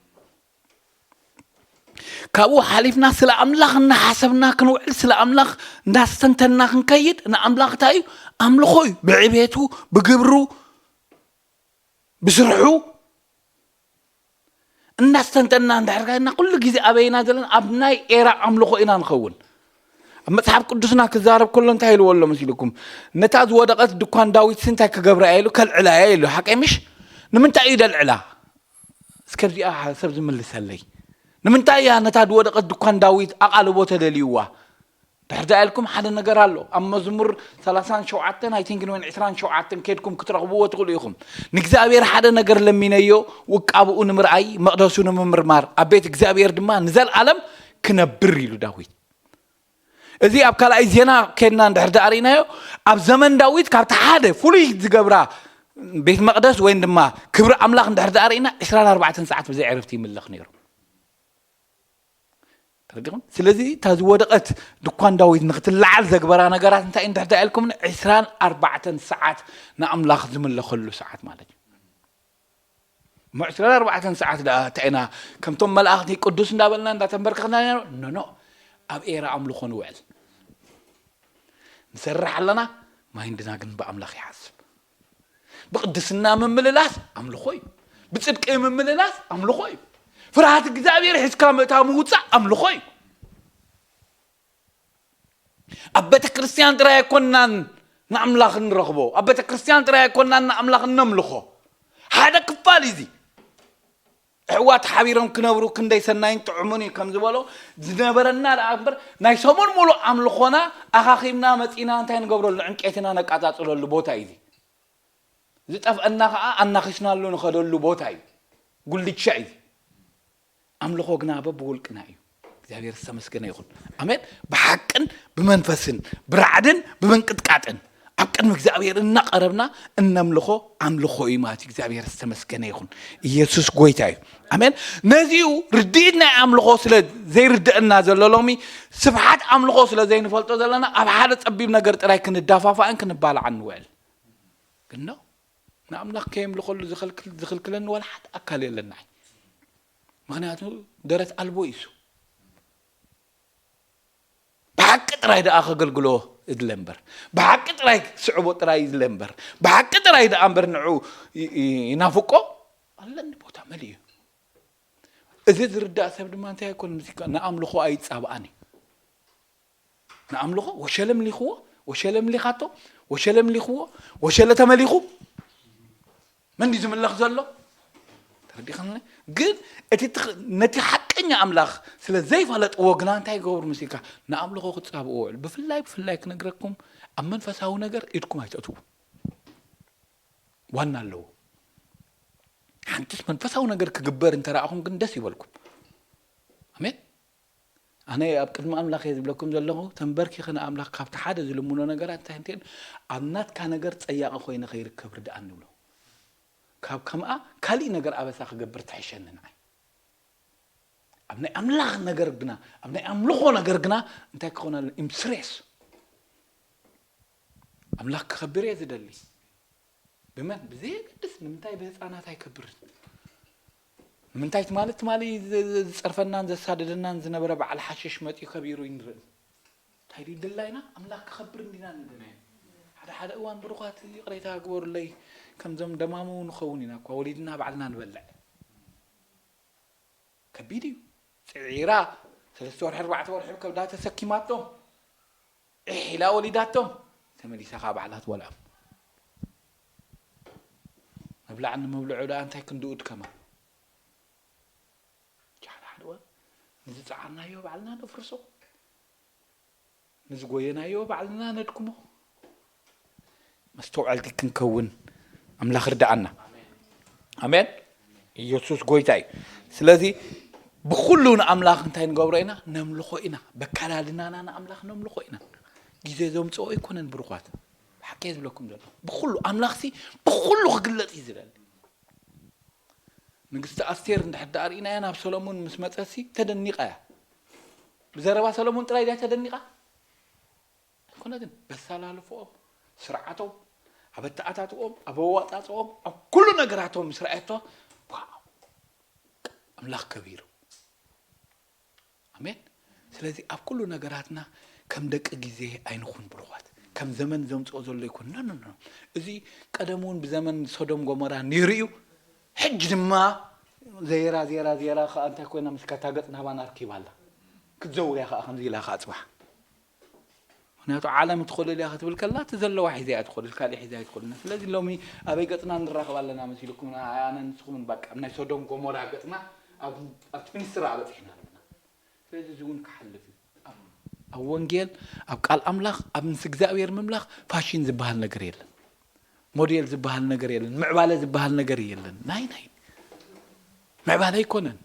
ካብኡ ሓሊፍና ስለ ኣምላኽ እናሓሰብና ክንውዕል ስለ ኣምላኽ እንዳስተንተንና ክንከይድ ንኣምላኽ እንታይ እዩ? ኣምልኾ እዩ። ብዕቤቱ፣ ብግብሩ፣ ብስርሑ እናስተንተንና እንድሕር ካይና ኩሉ ግዜ ኣበይና ዘለና ኣብ ናይ ኤራ ኣምልኾ ኢና ንኸውን። ኣብ መጽሓፍ ቅዱስና ክዛረብ ከሎ እንታይ ኢልዎ ኣሎ መሲልኩም? ነታ ዝወደቐት ድኳን ዳዊት እንታይ ክገብራ እየ ኢሉ ከልዕላ እየ ኢሉ። ሓቀይ ምሽ? ንምንታይ እዩ ደልዕላ? እስከ ኣብዚኣ ሰብ ዝምልሰለይ። ንምንታይ እያ ነታ ዝወደቐት ድኳን ዳዊት ኣቓልቦ ተደልይዋ? ድሕር ዛ ኢልኩም ሓደ ነገር ኣሎ። ኣብ መዝሙር ሰላሳን ሸውዓተን ኣይቲንክን ወይን ዕስራን ሸውዓተን ከድኩም ክትረኽብዎ ትኽእሉ ኢኹም። ንእግዚኣብሔር ሓደ ነገር ለሚነዮ ውቃብኡ ንምርኣይ መቕደሱ ንምምርማር ኣብ ቤት እግዚኣብሔር ድማ ንዘለኣለም ክነብር ኢሉ ዳዊት። እዚ ኣብ ካልኣይ ዜና ከድና እንድሕር ዳኣ ርኢናዮ ኣብ ዘመን ዳዊት ካብቲ ሓደ ፍሉይ ዝገብራ ቤት መቕደስ ወይን ድማ ክብሪ ኣምላኽ እንድሕር ዳኣ ርኢና ዕስራን ኣርባዕተን ሰዓት ብዘይ ዕረፍቲ ይምለኽ ነይሩ። ተረዲኹም? ስለዚ እታ ዝወደቐት ድኳን ዳዊት ንክትለዓል ዘግበራ ነገራት እንታይ እንድሕር ዳኣ ኢልኩም ዕስራን ኣርባዕተን ሰዓት ንኣምላኽ ዝምለኸሉ ሰዓት ማለት እዩ። እሞ ዕስራን ኣርባዕተን ሰዓት ደኣ እንታይ ኢና ከምቶም መላእኽቲ ቅዱስ እንዳበልና እንዳተንበርከኽና ኖ ኖ ኣብ ኤራ ኣምልኾ ንውዕል ንሰርሕ ኣለና። ማይንድና ግን ብኣምላኽ ይሓስብ። ብቅድስና ምምልላስ ኣምልኾ እዩ። ብጽድቂ ምምልላስ ኣምልኾ እዩ። ፍርሃት እግዚኣብሔር ሒዝካ ምእታው ምውጻእ ኣምልኾ እዩ። ኣብ ቤተ ክርስቲያን ጥራይ ኣይኮናን ንኣምላኽ እንረኽቦ ኣብ ቤተ ክርስቲያን ጥራይ ኣይኮናን ንኣምላኽ እነምልኾ ሓደ ክፋል እዩ እዚ። ኣሕዋት ሓቢሮም ክነብሩ ክንደይ ሰናይን ጥዑሙን እዩ ከም ዝበሎ ዝነበረና ደኣ እምበር ናይ ሰሙን ሙሉእ ኣምልኾና ኣኻኺብና መጺና እንታይ ንገብረሉ ዕንቄትና ነቃጻጽለሉ ቦታ እዩ እዚ። ዝጠፍአና ከዓ ኣናኺስናሉ ንኸደሉ ቦታ እዩ። ጉልቻ እዩ። ኣምልኾ ግና በብውልቅና እዩ። እግዚኣብሔር ዝተመስገነ ይኹን። ኣሜን። ብሓቅን ብመንፈስን ብራዕድን ብምንቅጥቃጥን ኣብ ቅድሚ እግዚኣብሔር እናቐረብና እነምልኾ ኣምልኾ እዩ ማለት እዩ። እግዚኣብሔር ዝተመስገነ ይኹን። ኢየሱስ ጎይታ እዩ። ኣሜን። ነዚኡ ርድኢት ናይ ኣምልኾ ስለ ዘይርድአና ዘሎ ሎሚ ስፍሓት ኣምልኾ ስለ ዘይንፈልጦ ዘለና ኣብ ሓደ ጸቢብ ነገር ጥራይ ክንዳፋፋእን ክንባላዓን ንውዕል። ግን ኖ ንኣምላኽ ከየምልኸሉ ዝኽልክለኒ ዋላ ሓደ ኣካል የለና። ምኽንያቱ ደረት ኣልቦ እዩ እሱ። ብሓቂ ጥራይ ደኣ ከገልግሎ እድለ እምበር ብሓቂ ጥራይ ክስዕቦ ጥራይ እድለ እምበር ብሓቂ ጥራይ ደኣ እምበር ንዑ ይናፍቆ ኣለኒ ቦታ መሊኡ። እዚ ዝርዳእ ሰብ ድማ እንታይ ኣይኮን ሙዚቃ ንኣምልኾ ኣይጻብኣን እዩ። ንኣምልኾ ወሸለ ምሊኽዎ ወሸለ ምሊኻቶ ወሸለ ምሊኽዎ ወሸለ ተመሊኹ መን ድዩ ዝምለኽ ዘሎ? ተረዲኸኒ። ግን እቲ ነቲ ሓቀኛ ኣምላኽ ስለ ዘይፈለጥዎ ግና እንታይ ይገብሩ ምስ ኢልካ ንኣምልኾ ክጻብኡ ውዕል። ብፍላይ ብፍላይ ክነግረኩም ኣብ መንፈሳዊ ነገር ኢድኩም ኣይተእትዉ። ዋና ኣለዎ። ሓንትስ መንፈሳዊ ነገር ክግበር እንተረኣኹም ግን ደስ ይበልኩም። ኣሜን። ኣነ ኣብ ቅድሚ ኣምላኽ እየ ዝብለኩም ዘለኹ ተንበርኪኸ ንኣምላኽ ካብቲ ሓደ ዝልምኖ ነገራት እንታይ እንትን ኣብ ናትካ ነገር ጸያቒ ኮይነ ከይርከብ ርድኣኒ ንብሎ። ካብ ከምኣ ካሊእ ነገር ኣበሳ ክገብር ትሕሸኒ ንዓይ። ኣብ ናይ ኣምላኽ ነገር ግና ኣብ ናይ ኣምልኾ ነገር ግና እንታይ ክኾን ኣሎ ኢምስሬስ ኣምላኽ ክኸብር እየ ዝደሊ። ብመን ብዘየገድስ ንምንታይ ብህፃናት ኣይከብርን? ምንታይ ትማሊ ትማሊ ዝ- ዝ- ዝጸርፈናን ዘሳደደናን ዝነበረ በዓል ሓሽሽ መጺኡ ከቢሩ እዩ ንርኢ። እንታይ ድዩ ድላይና? ኣምላኽ ክኸብር እንዲና ንደሊ። ሓደ ሓደ እዋን ብሩኻት ይቕሬታ ግበሩለይ፣ ከምዞም ደማሙ ንኸውን ኢና እኳ፣ ወሊድና ባዕልና ንበልዕ። ከቢድ እዩ። ጽዒራ ሰለስተ ወርሒ ኣርባዕተ ወርሒ ከብዳ ተሰኪማቶም፣ ዒሕ ኢላ ወሊዳቶም፣ ተመሊሳ ከዓ ባዕላ ትበልዖም። መብላዕ ንመብልዑ ደኣ እንታይ ክንድኡ ድከማ። ሓደ ሓደ እዋን ንዝጸዓርናዮ ባዕልና ነፍርሶ፣ ንዝጎየናዮ ባዕልና ነድክሞ። መስተውዐልቲ ክንከውን ኣምላኽ ርድኣና። ኣሜን። ኢየሱስ ጎይታ እዩ። ስለዚ ብኩሉ ንኣምላኽ እንታይ ንገብሮ ኢና? ነምልኾ ኢና። በካላልናና ንኣምላኽ ነምልኾ ኢና። ግዜ ዘምጽኦ ኣይኮነን ብሩኳት። ብሓቂ እየ ዝብለኩም ዘሎ። ብኩሉ ኣምላኽሲ ብኩሉ ክግለጽ እዩ ዝደሊ። ንግስቲ ኣስቴር እንድሕር ደኣ ርኢናያ ናብ ሰሎሞን ምስ መጸሲ ተደኒቓ እያ። ብዘረባ ሰሎሞን ጥራይ ድያ ተደኒቓ? ኣይኮነትን። በሰላልፎኦም፣ ስርዓቶም፣ ኣብ ኣተኣታትኦም፣ ኣብ ኣዋጻጽኦም፣ ኣብ ኩሉ ነገራቶም ምስ ረኣየቶ፣ ዋው፣ ኣምላኽ ከቢሩ። ኣሜን። ስለዚ ኣብ ኩሉ ነገራትና ከም ደቂ ግዜ ኣይንኹን ብሩኻት። ከም ዘመን ዘምጽኦ ዘሎ ይኩን። ኖ ኖ ኖ። እዚ ቀደም እውን ብዘመን ሶዶም ጎሞራ ነይሩ እዩ። ሕጂ ድማ ዜራ ዜራ ዜራ ከኣ እንታይ ኮይና ምስ ከታ ገጽ ናባና ኣርኪባ ኣላ። ክትዘውር እያ ከኣ ከምዚ ኢላ ከኣ ጽባሕ። ምክንያቱ ዓለም ትኾልል እያ ክትብል ከላ እቲ ዘለዋ ሒዛ እያ ትኾልል፣ ካልእ ሒዛ ኣይትኾልልን። ስለዚ ሎሚ ኣበይ ገጽና ንራኸብ ኣለና መሲልኩም? ኣነ ንስኹምን በቃ ናይ ሶዶም ጎሞራ ገጽና ኣብ ኣብቲ ሚኒስትር በጺሕና ኣለና። ስለዚ እዚ እውን ክሓልፍ እዩ። ኣብ ኣብ ወንጌል፣ ኣብ ቃል ኣምላኽ፣ ኣብ ምስ እግዚኣብሔር ምምላኽ ፋሽን ዝበሃል ነገር የለን። ሞዴል ዝበሃል ነገር የለን። ምዕባለ ዝበሃል ነገር የለን። ናይ ናይ ምዕባለ ኣይኮነን።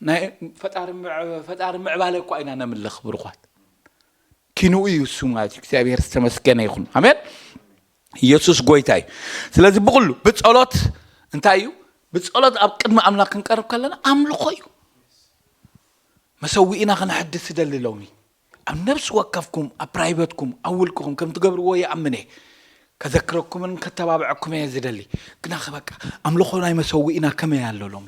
ናይ ፈጣሪ ምዕ- ፈጣሪ ምዕባለ እኳ ኢና ነምልኽ ብሩኳት። ኪንኡ እዩ እሱ ማለት እዩ። እግዚኣብሔር ዝተመስገነ ይኹን። ኣሜን። ኢየሱስ ጎይታ እዩ። ስለዚ ብኩሉ ብጸሎት እንታይ እዩ? ብጸሎት ኣብ ቅድሚ ኣምላኽ ክንቀርብ ከለና ኣምልኾ እዩ። መሰዊእና ከነሐድስ ይደሊ ሎሚ። ኣብ ነብሲ ወከፍኩም፣ ኣብ ፕራይቨትኩም፣ ኣብ ውልቅኹም ከም ትገብርዎ ይኣምን እየ። ከዘክረኩምን ከተባብዐኩም እየ ዝደሊ። ግና በቃ ኣምልኾ ናይ መሰዊእና ከመይ ኣሎ ሎሚ?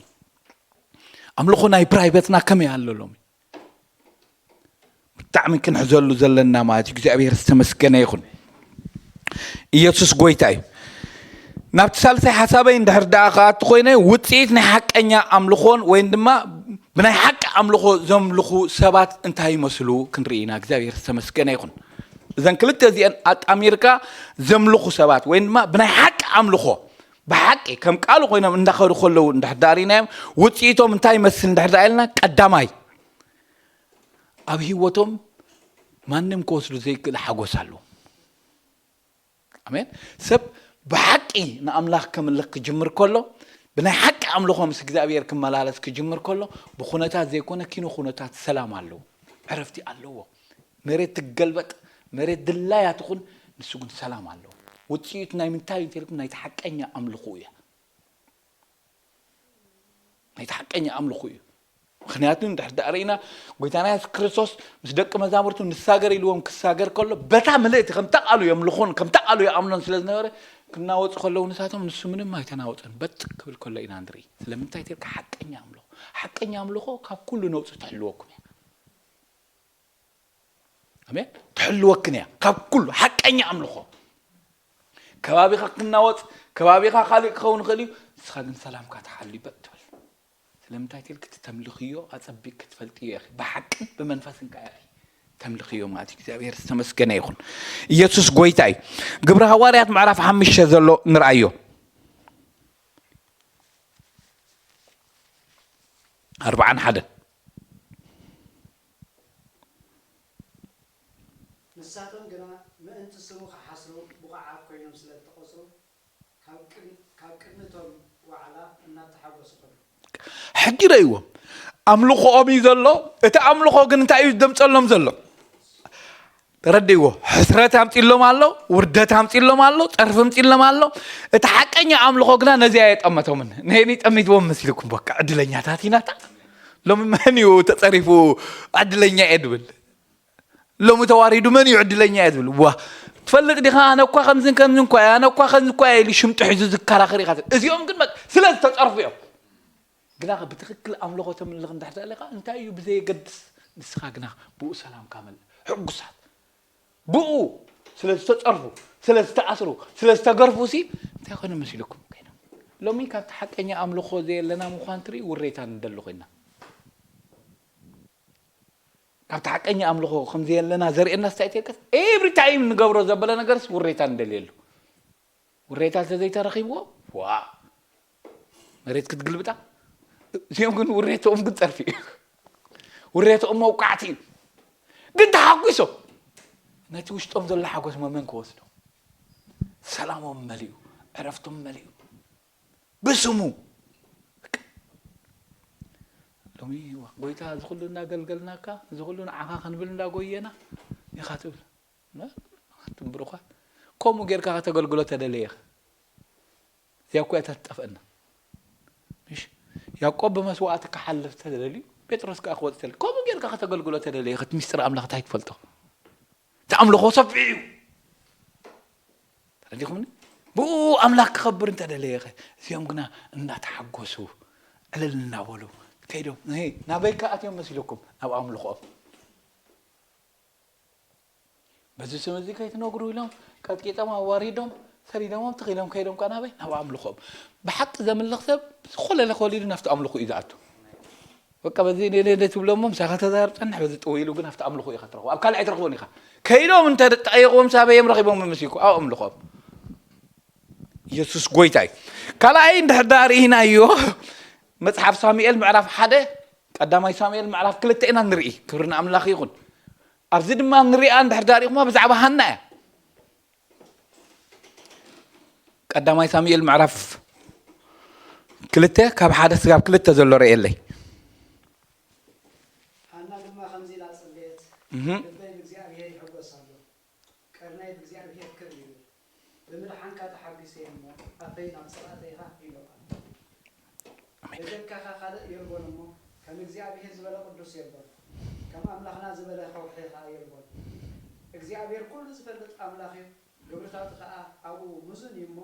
ኣምልኾ ናይ ፕራይቨትና ከመይ ኣሎ ሎሚ? ብጣዕሚ ክንሕዘሉ ዘለና ማለት እዩ። እግዚኣብሔር ዝተመስገነ ይኹን። ኢየሱስ ጎይታ እዩ። ናብቲ ሳልሳይ ሓሳበይ እንድሕር ደኣ ክኣቱ ኮይነ፣ ውፅኢት ናይ ሓቀኛ ኣምልኾን ወይም ድማ ብናይ ሓቂ ኣምልኾ ዘምልኹ ሰባት እንታይ ይመስሉ ክንርኢ ኢና። እግዚኣብሔር ዝተመስገነ ይኹን። እዘን ክልተ እዚአን ኣጣሚርካ ዘምልኹ ሰባት ወይም ድማ ብናይ ሓቂ ኣምልኾ ብሓቂ ከም ቃሉ ኮይኖም እንዳኸዱ ከለዉ እንድሕር ደኣ ርኢናዮም፣ ውፅኢቶም እንታይ ይመስል እንድሕር ደኣ ኢልና፣ ቀዳማይ ኣብ ህይወቶም ማንም ክወስዱ ዘይክእል ሓጎስ ኣለዎም። ኣሜን። ሰብ ብሓቂ ንኣምላኽ ከምልኽ ክጅምር ከሎ፣ ብናይ ሓቂ ኣምልኾ ምስ እግዚኣብሔር ክመላለስ ክጅምር ከሎ፣ ብኹነታት ዘይኮነ ኪኖ ኩነታት ሰላም ኣለዎ፣ ዕረፍቲ ኣለዎ። መሬት ትገልበጥ፣ መሬት ድላያ ትኹን፣ ንሱ ግን ሰላም ኣለዎ። ውፅኢቱ ናይ ምንታይ እዩ እንተልኩም፣ ናይቲ ሓቀኛ ኣምልኾ እያ። ናይቲ ሓቀኛ ኣምልኾ እዩ። ምክንያቱ እንድሕር ደኣ ርኢና፣ ጎይታና የሱስ ክርስቶስ ምስ ደቂ መዛሙርቱ ንሳገር ኢልዎም ክሳገር ከሎ፣ በታ ምልእቲ ከምታ ቃሉ የምልኾን ከምታ ቃሉ ይኣምኖን ስለ ዝነበረ፣ ክናወጹ ከለዉ ንሳቶም ንሱ ምንም ኣይተናወጸን። በጥ ክብል ከሎ ኢና ንርኢ። ስለምንታይ ተልካ ሓቀኛ ኣምልኾ። ሓቀኛ ኣምልኾ ካብ ኩሉ ነውጺ ትሕልወኩም እያ። ኣሜን። ትሕልወክን እያ ካብ ኩሉ ሓቀኛ ኣምልኾ። ከባቢኻ ክናወጽ፣ ከባቢኻ ካልእ ክኸውን ይኽእል እዩ። ንስኻ ግን ሰላምካ ትሓሉ በጥ ትብል። ስለምንታይ ትብል ክትተምልኽዮ ኣጸቢቅ ክትፈልጥዮ ኢኺ። ብሓቅን ብመንፈስን ከኣ ኢኺ ተምልኽዮ ማለት እዩ። እግዚኣብሔር ዝተመስገነ ይኹን። ኢየሱስ ጎይታ እዩ። ግብሪ ሃዋርያት ምዕራፍ ሓሙሽተ ዘሎ ንርኣዮ። ኣርባዓን ሓደን። ንሳቶም ግና ምእንቲ ስሙ ኽሓስሩ ብቑዓት ኰይኖም ስለ እተቖጽሩ፣ ካብ ቅድሚ እቶም ዋዕላ እናተሓጐሱ ኸዱ። ሕጂ ረእይዎም። ኣምልኾኦም እዩ ዘሎ። እቲ ኣምልኾ ግን እንታይ እዩ ዝደምጸሎም ዘሎ? ተረድእዎ። ሕስረት ኣምጺሎም ኣሎ፣ ውርደት ኣምጺሎም ኣሎ፣ ጸርፊ ኣምጺሎም ኣሎ። እቲ ሓቀኛ ኣምልኾ ግና ነዚኣ የጠመቶምን። ነየኒ ጠሚትዎም መስልኩም? በቃ ዕድለኛታት ኢና። ሎሚ መን እዩ ተጸሪፉ ዕድለኛ እየ ድብል? ሎሚ ተዋሪዱ መን እዩ ዕድለኛ እየ ዝብል? ዋ ትፈልጥ ዲኻ? ኣነ እኳ ከምዝን ከምዝን እኳ እየ፣ ኣነ እኳ ከምዚ እኳ እየ ኢሉ ሽምጡ ሒዙ ዝከራኸር ኢኻ። እዚኦም ግን በቃ ስለ ዝተጸርፉ እዮም። ግና ብትኽክል ኣምልኾ ተምልኽ እንድሕር ኣለኻ እንታይ እዩ ብዘየገድስ ንስኻ ግና ብኡ ሰላምካ መልእ። ሕጉሳት ብኡ ስለ ዝተጸርፉ፣ ስለ ዝተኣስሩ፣ ስለ ዝተገርፉ ሲ እንታይ ኮነ መሲልኩም ኮይኖም? ሎሚ ካብቲ ሓቀኛ ኣምልኾ ዘየለና ምዃን ትርኢ ውሬታ ንደሊ ኮይና። ካብቲ ሓቀኛ ኣምልኾ ከም ዘየለና ዘርእየና ስታይ ተልቀስ every time ንገብሮ ዘበለ ነገርስ ውሬታ ንደልየሉ። ውሬታ እንተዘይተረኺብዎ ዋ መሬት ክትግልብጣ እዚኦም ግን ውሬትኦም ግን ጸርፊ እዩ። ውሬትኦም መውቃዕቲ እዩ። ግን ተሓጒሶም ነቲ ውሽጦም ዘሎ ሓጎስ መመን ክወስዶ ሰላሞም መሊኡ ዕረፍቶም መሊኡ ብስሙ ሎሚ ጎይታ እዚ ኩሉ እንዳገልገልናካ እዚ ኩሉ ንዓኻ ክንብል እንዳጎየና ኢኻ ትብል ትንብርኳ ከምኡ ጌርካ ከተገልግሎ ተደለየ ኢኻ እዚኣ እኮ እያ ትጠፍአና ምሽ ያዕቆብ ብመስዋዕቲ ክሓልፍ ተደልዩ ጴጥሮስ ከዓ ክወፅ ተደልዩ ከምኡ ጌርካ ከተገልግሎ ተደለየ ኢኻ እቲ ሚስጥር ኣምላኽ እንታይ ትፈልጦ እቲ ኣምልኾ ሰፊሕ እዩ ተረዲኹምኒ ብኡ ኣምላኽ ክኸብር እንተደለየ ኸ እዚኦም ግና እናተሓጎሱ ዕልል እናበሉ ከይዶም ናበይ ከኣትዮም መሲልኩም ናብ ኣምልኾኦም በዚ ስም እዚ ከይትነግሩ ኢሎም ቀጥቂጦም ኣዋሪዶም ሰዲዶሞም ትኺሎም ከይዶም ከ ናበይ ናብ ኣምልኾም ብሓቂ ዘምልኽ ሰብ ዝኾለለ ከሊሉ ናብቲ ኣምልኾ እዩ ዝኣቱ በቃ በዚ ኔኔ ትብሎሞ ምሳኻ ተዛር ጸንሕ በዚ ጥው ኢሉ ግን ኣብቲ ኣምልኾ ኢኻ ትረኽቦ ኣብ ካልእ ኣይትረኽቦን ኢኻ ከይዶም እንተ ጠየቕዎም ሳበዮም ረኺቦም መሲልኩ ኣብ ኣምልኾም ኢየሱስ ጎይታ እዩ ካልኣይ እንድሕር ዳ ርኢናዮ መጽሓፍ ሳሙኤል ምዕራፍ ሓደ ቀዳማይ ሳሙኤል ምዕራፍ ክልተ ኢና ንርኢ ክብሪ ንኣምላኽ ይኹን ኣብዚ ድማ ንሪኣ እንድሕር ዳሪኹማ ብዛዕባ ሃና እያ ቀዳማይ ሳሙኤል ምዕራፍ ክልተ ካብ ሓደ ስጋብ ክልተ ዘሎ ርእየለይ ሃና ድማ ከምዚ ኢላ ጸለየት፣ ልበይ ብእግዚኣብሄር ይሕጎስ ኣሎ፣ ቀርነይ ብእግዚኣብሄር ክብ ይብል፣ ብምድሓንካ ተሓጒሰ እየ እሞ ኣፈይ ናብ ጸላእተይ ሃህ ኢሉ ኣሎ። በጀካኻ ካልእ የልቦን እሞ ከም እግዚኣብሄር ዝበለ ቅዱስ የልቦን፣ ከም ኣምላኽና ዝበለ ከውሒ ኸኣ የልቦን። እግዚኣብሄር ኩሉ ዝፈልጥ ኣምላኽ እዩ፣ ግብርታቱ ኸኣ ኣብኡ ምዙን እዩ እሞ፣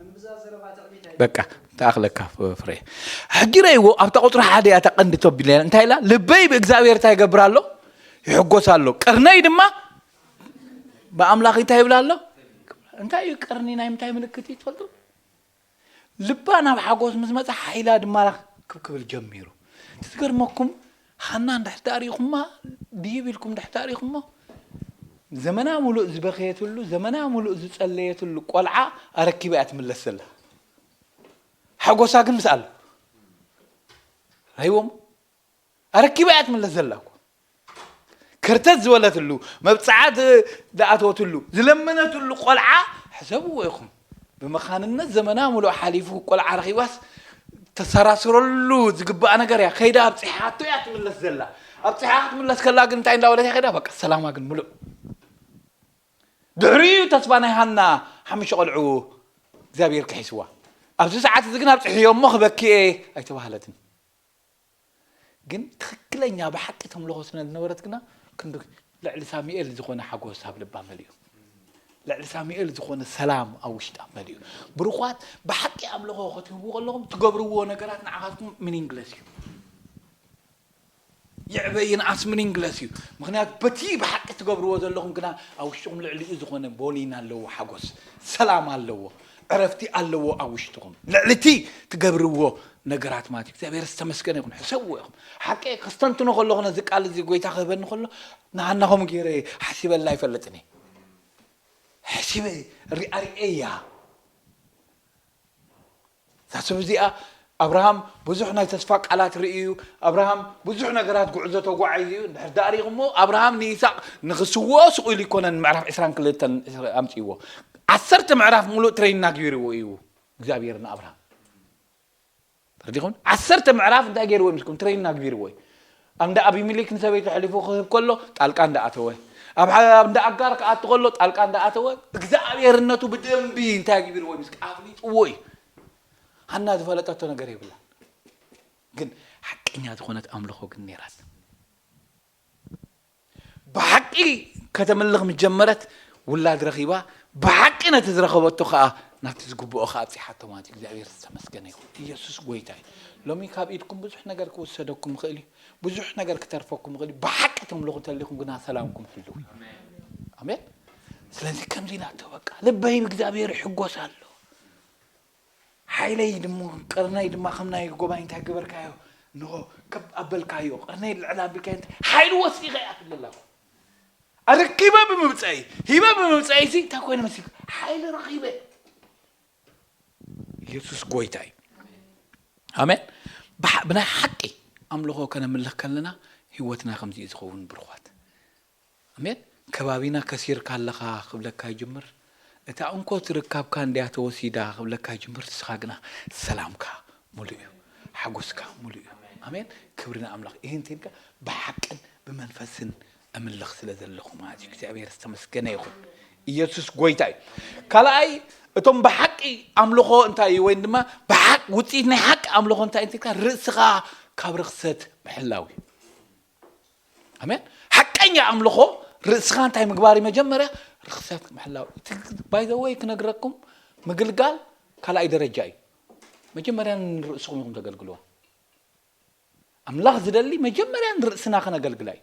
እምብዛ ዘረባ ትዕቢት ኣይግበር። በቃ ተኣኽለካ ፍረ ሕጂ ረእይዎ ኣብታ ቁፅሪ ሓደ እያ ተቐንዲ ተቢልና እንታይ ኢላ ልበይ ብእግዚኣብሔር እንታይ ይገብር ኣሎ ይሕጎስ ኣሎ ቀርነይ ድማ ብኣምላኽ እንታይ ይብል ኣሎ እንታይ እዩ ቀርኒ ናይ ምንታይ ምልክት እዩ ትፈልጡ ልባ ናብ ሓጎስ ምስ መፀ ሓይላ ድማ ክብክብል ጀሚሩ ትዝገርመኩም ሃና እንድሕር ዳኣ ርኢኹማ ድይብ ኢልኩም እንድሕር ዳኣ ርኢኹሞ ዘመና ሙሉእ ዝበኸየትሉ ዘመና ሙሉእ ዝፀለየትሉ ቆልዓ ኣረኪባ እያ ትምለስ ዘላ ሓጎሳ ግን ምስ ኣሎ ራይዎም ኣረኪባ እያ ትምለስ ዘላ እኮ ከርተት ዝበለትሉ መብፅዓት ዝኣተወትሉ ዝለመነትሉ ቆልዓ ሕሰብዎ ኢኹም ብመኻንነት ዘመና ሙሉእ ሓሊፉ ቆልዓ ረኺባስ ተሰራስረሉ ዝግባእ ነገር እያ ከይዳ ኣብፅሓቶ እያ ትምለስ ዘላ ኣብፅሓ ክትምለስ ከላ ግን እንታይ እንዳበለት እያ ከይዳ በቃ ሰላማ ግን ሙሉእ ድሕሪኡ ተስፋ ናይ ሃና ሓሙሽተ ቆልዑ እግዚኣብሔር ክሒስዋ ኣብዚ ሰዓት እዚ ግን ኣብፅሕዮ እሞ ክበኪ እየ ኣይተባህለትን ግን ትኽክለኛ ብሓቂ ተምልኾ ስነ ዝነበረት ግና ክንዲ ልዕሊ ሳሙኤል ዝኾነ ሓጎስ ኣብ ልባ መሊኡ ልዕሊ ሳሙኤል ዝኾነ ሰላም ኣብ ውሽጣ መሊኡ ብሩኳት ብሓቂ ኣምልኾ ክትህቡ ከለኹም ትገብርዎ ነገራት ንዓኻትኩም ሚኒንግለስ እዩ ይዕበ ይንኣስ ሚኒንግለስ እዩ ምክንያቱ በቲ ብሓቂ ትገብርዎ ዘለኹም ግና ኣብ ውሽጥኹም ልዕሊኡ ዝኾነ ቦሊን ኣለዎ ሓጎስ ሰላም ኣለዎ ዕረፍቲ ኣለዎ ኣብ ውሽጥኹም ልዕሊ እቲ ትገብርዎ ነገራት ማለት እዩ እግዚኣብሔር ዝተመስገነ ይኹን ሕሰብዎ ኢኹም ሓቂ ከስተንትኖ ከለኹ ነዚ ቃል እዚ ጎይታ ክህበኒ ከሎ ንሃና ከምኡ ገይረ ሓሲበላ ኣይፈልጥን እየ ሕሲበ ሪኣሪኤያ እዛ ሰብ እዚኣ ኣብርሃም ብዙሕ ናይ ተስፋ ቃላት ርኢ እዩ ኣብርሃም ብዙሕ ነገራት ጉዕዞ ተጓዒዙ እዩ እንድሕር ዳኣ ሪኢኹሞ ኣብርሃም ንይስቅ ንክስውኦ ስቕ ኢሉ ይኮነን ምዕራፍ ዕስራን ክልተን ኣምፅእዎ ዓሰርተ ምዕራፍ ሙሉእ ትሬኒንግ ኣግቢርዎ እዩ እግዚኣብሔር ንኣብርሃም ተረዲኹም ዓሰርተ ምዕራፍ እንታይ ገይርዎ ይመስልኩም ትሬኒንግ ኣግቢርዎ እዩ ኣብ እንዳ ኣቢሚሌክ ንሰበይቱ ሕሊፉ ክህብ ከሎ ጣልቃ እንዳኣተወ ኣብ እንዳ ኣጋር ክኣቱ ከሎ ጣልቃ እንዳኣተወ እግዚኣብሔርነቱ ብደንቢ እንታይ ኣግቢርዎ ይመስልኩም ኣፍሊጥዎ እዩ ሃና ዝፈለጠቶ ነገር የብላን ግን ሓቀኛ ዝኾነት ኣምልኾ ግን ነይራት ብሓቂ ከተምልኽ ምስ ጀመረት ውላድ ረኺባ ብሓቂ ነቲ ዝረኸበቶ ከዓ ናብቲ ዝግብኦ ከኣ ኣብጺሓቶ ማለት እዩ። እግዚኣብሔር ዝተመስገነ ይኹን። ኢየሱስ ጎይታ እዩ። ሎሚ ካብ ኢድኩም ብዙሕ ነገር ክውሰደኩም ይኽእል እዩ። ብዙሕ ነገር ክተርፈኩም ይኽእል እዩ። ብሓቂ ተምልኹ እንተሊኹም ግና ሰላምኩም ህልው እዩ። ኣሜን። ስለዚ ከምዚ ናቶ በቃ ልበይ ብእግዚኣብሔር ይሕጎስ ኣሎ። ሓይለይ ድማ ቀርነይ ድማ ከም ናይ ጎባይ እንታይ ገበርካዮ ንሆ ከብ ኣበልካዮ ቀርነይ ልዕል ኣቢልካዮ እንታይ ሓይሊ ወሲኸ እያ ትብለላ እኮ። ኣረኪበ ብምብፀይ ሂበ ብምብፀይ ሲ እንታይ ኮይነ መሲል ሓይሊ ረኺበ። ኢየሱስ ጎይታ እዩ። ኣሜን። ብሓ- ብናይ ሓቂ ኣምልኾ ከነምልኽ ከለና ህይወትና ከምዚ እዩ ዝኸውን ብርኳት። ኣሜን። ከባቢና ከሲርካ ኣለኻ ክብለካ ይጅምር። እታ እንኮ ትርካብካ እንድያ ተወሲዳ ክብለካ ይጅምር። ንስኻ ግና ሰላምካ ሙሉእ እዩ፣ ሓጎስካ ሙሉእ እዩ። ኣሜን። ክብሪ ንኣምላኽ። ይህን ትልካ ብሓቅን ብመንፈስን እምልኽ ስለ ዘለኹ ማለት እዩ። እግዚኣብሔር ዝተመስገነ ይኹን። ኢየሱስ ጎይታ እዩ። ካልኣይ እቶም ብሓቂ ኣምልኾ እንታይ እዩ ወይ ድማ ብሓቅ ውፅኢት ናይ ሓቂ ኣምልኾ እንታይ እንትልካ ርእስኻ ካብ ርኽሰት ምሕላው እዩ። ኣሜን። ሓቀኛ ኣምልኾ ርእስኻ እንታይ ምግባር እዩ? መጀመርያ ርኽሰት ምሕላው። ባይዘወይ ክነግረኩም ምግልጋል ካልኣይ ደረጃ እዩ። መጀመርያ ንርእስኹም ኢኹም ተገልግልዎ። ኣምላኽ ዝደሊ መጀመርያ ንርእስና ከነገልግላ እዩ።